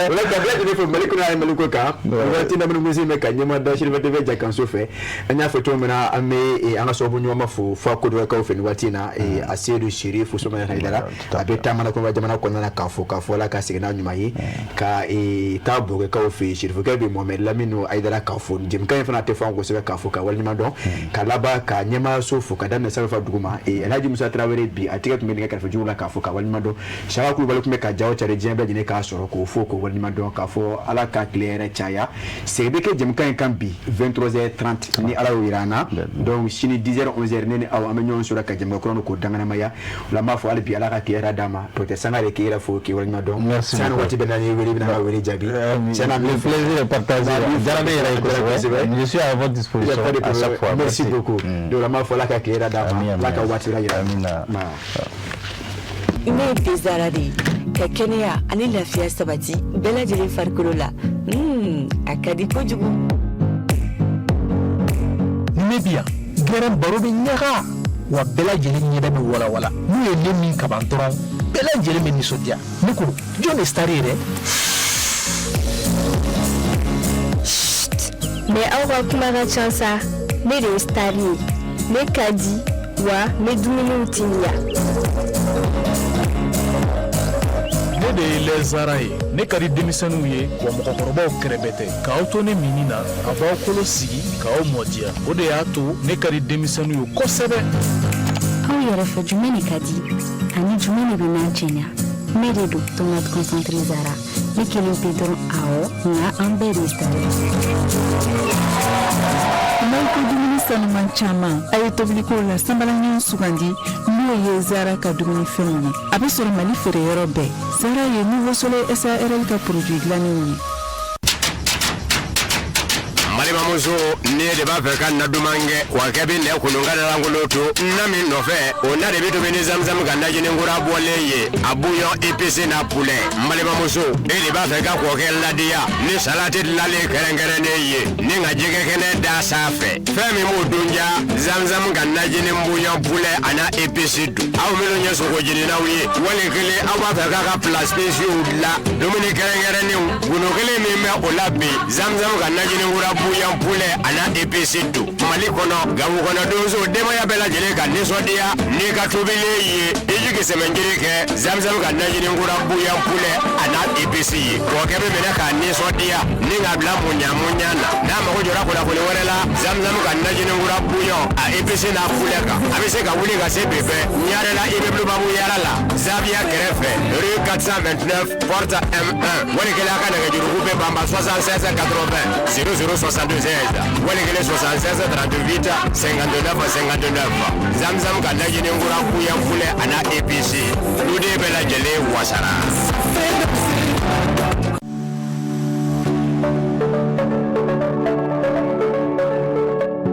[SPEAKER 1] O la, ka bɛɛ lajɛlen fo Mali kɔnɔ ani Mali kɔ kan. Waati na minnu bɛ ka ɲɛma da Serifa TV jakanso fɛ. An y'a fɔ cogo min na, an bɛ an ka sababu ɲuman fo fo a Kodowɛkaw fɛ nin waati in na. A Seydou Chérif Soma Hayidara, a bɛ taama na kɔnɔ jamana kɔnɔna na, k'a fɔ Ala ka segin n'a ɲuman ye, ka taa Bogɛkaw fɛ yen, Serifukɛ bɛ Mohamed Lamine Hayidara, k'a fɔ jɛmukan in fana tɛ fɔ an kosɛbɛ, k'a fɔ ka waleɲuman dɔn, ka laban ka ɲɛmaayaso fo ka daminɛ sanfɛ fa dugu ma. Alhaji Musa Tarawele, bi a tigɛ tun bɛ nɛgɛ kɛrɛfɛ jugu la, k'a fɔ ka waleɲuman dɔn. Saka Kulubali tun bɛ ka jaw cari diɲɛ bɛɛ lajɛlen k'a sɔrɔ, k'o fo k'o waleɲuman dɔn, k'a fɔ Ala ka tile yɛrɛ caya. Segin bɛ kɛ jɛmukan in kan bi 23h30 ni Ala y'o yira an na. Donc sini 10h 11h, ne ni aw an bɛ ɲɔgɔn sɔrɔ ka jɛmukan kura k'o danganamaya. O la, n b'a fɔ hali bi Ala ka tile yɛrɛ d'a ma. Docteur Sangare, k'i yɛrɛ fo k'i waleɲuman dɔn.
[SPEAKER 2] Merci
[SPEAKER 1] Sani
[SPEAKER 2] beaucoup.
[SPEAKER 1] waati bɛɛ n'an ye wele, i bɛna ka wele jaabi. Tiɲɛna, an bɛ
[SPEAKER 2] Le plaisir est partagé. Diyara ne yɛrɛ ye kosɛbɛ. Je suis à votre
[SPEAKER 1] Il y a
[SPEAKER 2] disposition
[SPEAKER 1] pas de
[SPEAKER 2] à chaque
[SPEAKER 1] problème.
[SPEAKER 2] fois.
[SPEAKER 1] Merci beaucoup. Donc, an b'a fɔ Ala ka tile yɛrɛ d'a ma.
[SPEAKER 2] Amin, amin.
[SPEAKER 1] Ala ka waati wɛrɛ yira.
[SPEAKER 2] Amina.
[SPEAKER 8] Ne ye Tezara de ye ka kɛnɛya ani lafiya sabati bɛɛ lajɛlen farikolo la. A ka di kojugu.
[SPEAKER 9] Ni ne bi yan gɛrɛn, baro bɛ ɲaga wa, bɛɛ lajɛlen ɲɛda bɛ walawala. N'u ye ne min kaban dɔrɔn, bɛɛ lajɛlen bɛ nisɔndiya. Ne ko jɔn de star ye dɛ?
[SPEAKER 10] Mais aw ka kuma ka ca sa, ne de ye star ye. Ne ka di wa n bɛ dumuniw timiya.
[SPEAKER 11] Ne de ye lait Zara ye. Ne ka di denmisɛnninw ye, wa mɔgɔkɔrɔbaw kɛrɛbɛ tɛ. K'aw to ne minni na, a b'aw kolo sigi k'aw mɔdiya. O de y'a to ne ka di denmisɛnninw ye kosɛbɛ.
[SPEAKER 12] Aw yɛrɛ fɛ, jumɛn de ka di ani jumɛn de bɛ n'a cɛɲa? Ne de don, tomate concentré Zara. Ne kelen pe dɔrɔn? Awɔ, nka an bɛɛ de star.
[SPEAKER 13] N'aw ko dumuni sanuman caman, a ye tobiliko la sanbalaɲɔgɔn sugandi, n'o ye Zara ka dumunifɛnw ye. A bɛ sɔrɔ Mali feereyɔrɔ bɛɛ. Zara ye Nouveau Soleil SARL ka produit dilannenw ye.
[SPEAKER 5] Balimamuso, ne de b'a fɛ ka na duman kɛ wa kɛ bɛ nɛ kunun ka lankolon to na min nɔfɛ, o na de bɛ tobi ni zamzam ka najini kura bɔlen ye, a bouillon épice n'a poulet. N balimamuso, e de b'a fɛ ka kɔkɛ ladiya ni salati dilanlen kɛrɛnkɛrɛnnen ye ni ka jɛgɛ kɛnɛ da sanfɛ, fɛn min b'o dun ja, zamzam ka najini bouillon poulet a n'a épice dun. Aw minnu ye sogo jeninaw ye, wali kelen aw b'a fɛ k'a ka plat spéciaux dilan, dumuni kɛrɛnkɛrɛnnenw, gundo kelen min bɛ o la bi, zamzam ka najini kura bouillon poulet a n'a épice dun. Mali kɔnɔ, Gawo kɔnɔ, donso, denbaya bɛɛ lajɛlen ka nisɔndiya n'i ka tobilen ye, i jigi sɛmɛnjiri kɛ zamzam ka najini kura bouillon poulet a n'a épice ye. Kɔkɛ bɛ minɛ k'a nisɔndiya ni k'a bila munya munya na. N'a mago jɔra kunnafoni wɛrɛ la zamzam ka najini kura bouillon a épice n'a poulet kan, a bɛ se ka wuli ka se bi fɛ Ɲarela, immeuble Babu Yara la, Zaviya kɛrɛfɛ, rue 429, porte M1. Wali kelen, a ka nɛgɛjuruku bɛ banba 76 80 00 76, wali kelen 76 38 59 59. Zamzam ka najini kura bouillon poulet a n'a épice, duden bɛɛ lajɛlen wasara.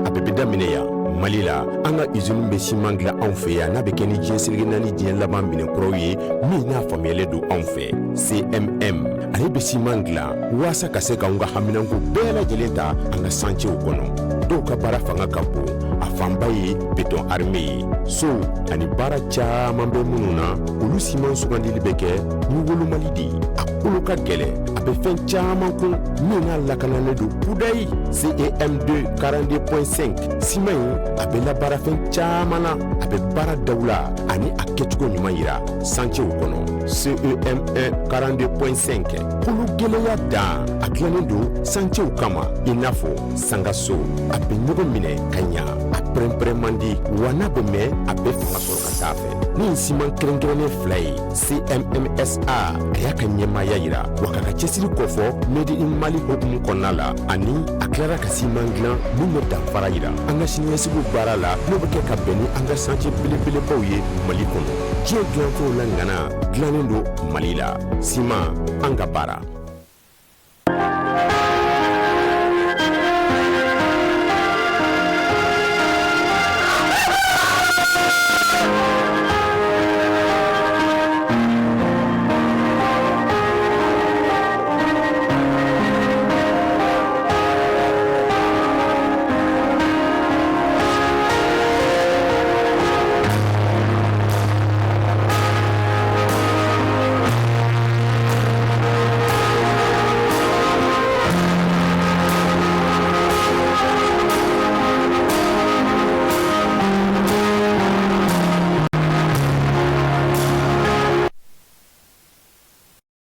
[SPEAKER 14] A bɛɛ bɛ daminɛ yan, Mali la. An ka usine bɛ siman dilan anw fɛ yan, n'a bɛ kɛ ni diɲɛ seleke naani diɲɛ laban minɛnkuraw ye, min n'a faamuyalen don anw fɛ. CMM, ale bɛ siman dilan waasa ka se k'anw ka haminanko bɛɛ lajɛlen ta an ka chantiers kɔnɔ. Dɔw ka baara fanga ka bon, a fanba ye béton armé ye, sow ani baara caman bɛ minnu na, olu siman sugandili bɛ kɛ ni wolomali de ye. A kolo ka gɛlɛn, a bɛ fɛn caman kun min n'a lakanalen don kudayi. CEM2 42.5 siman in, a bɛ labaara fɛn caman na, a bɛ baara dawula ani a kɛcogo ɲuman yira chantiers kɔnɔ. CEM1 42.5, kolo gɛlɛya dan, a dilannen don chantiers kama, i n'a fɔ sangaso. A bɛ ɲɔgɔn minɛ ka ɲa, a pɛrɛnpɛrɛn man di, wa n'a bɛ mɛn, a bɛ fanga sɔrɔ ka taa fɛ. Ni siman kɛrɛnkɛrɛnnen fila ye, CMMSA, a y'a ka ɲɛmaaya yira wa k'a ka cɛsiri kɔfɔ Made in Mali hukumu kɔnɔna la, ani a tilara ka siman dilan min bɛ danfara yira an ka siniɲɛsigiw baara la, n'o bɛ kɛ ka bɛn ni an ka chantier belebelebaw ye Mali kɔnɔ. Diɲɛ dilanfɛnw la ŋana dilannen don Mali la. Siman, an ka baara.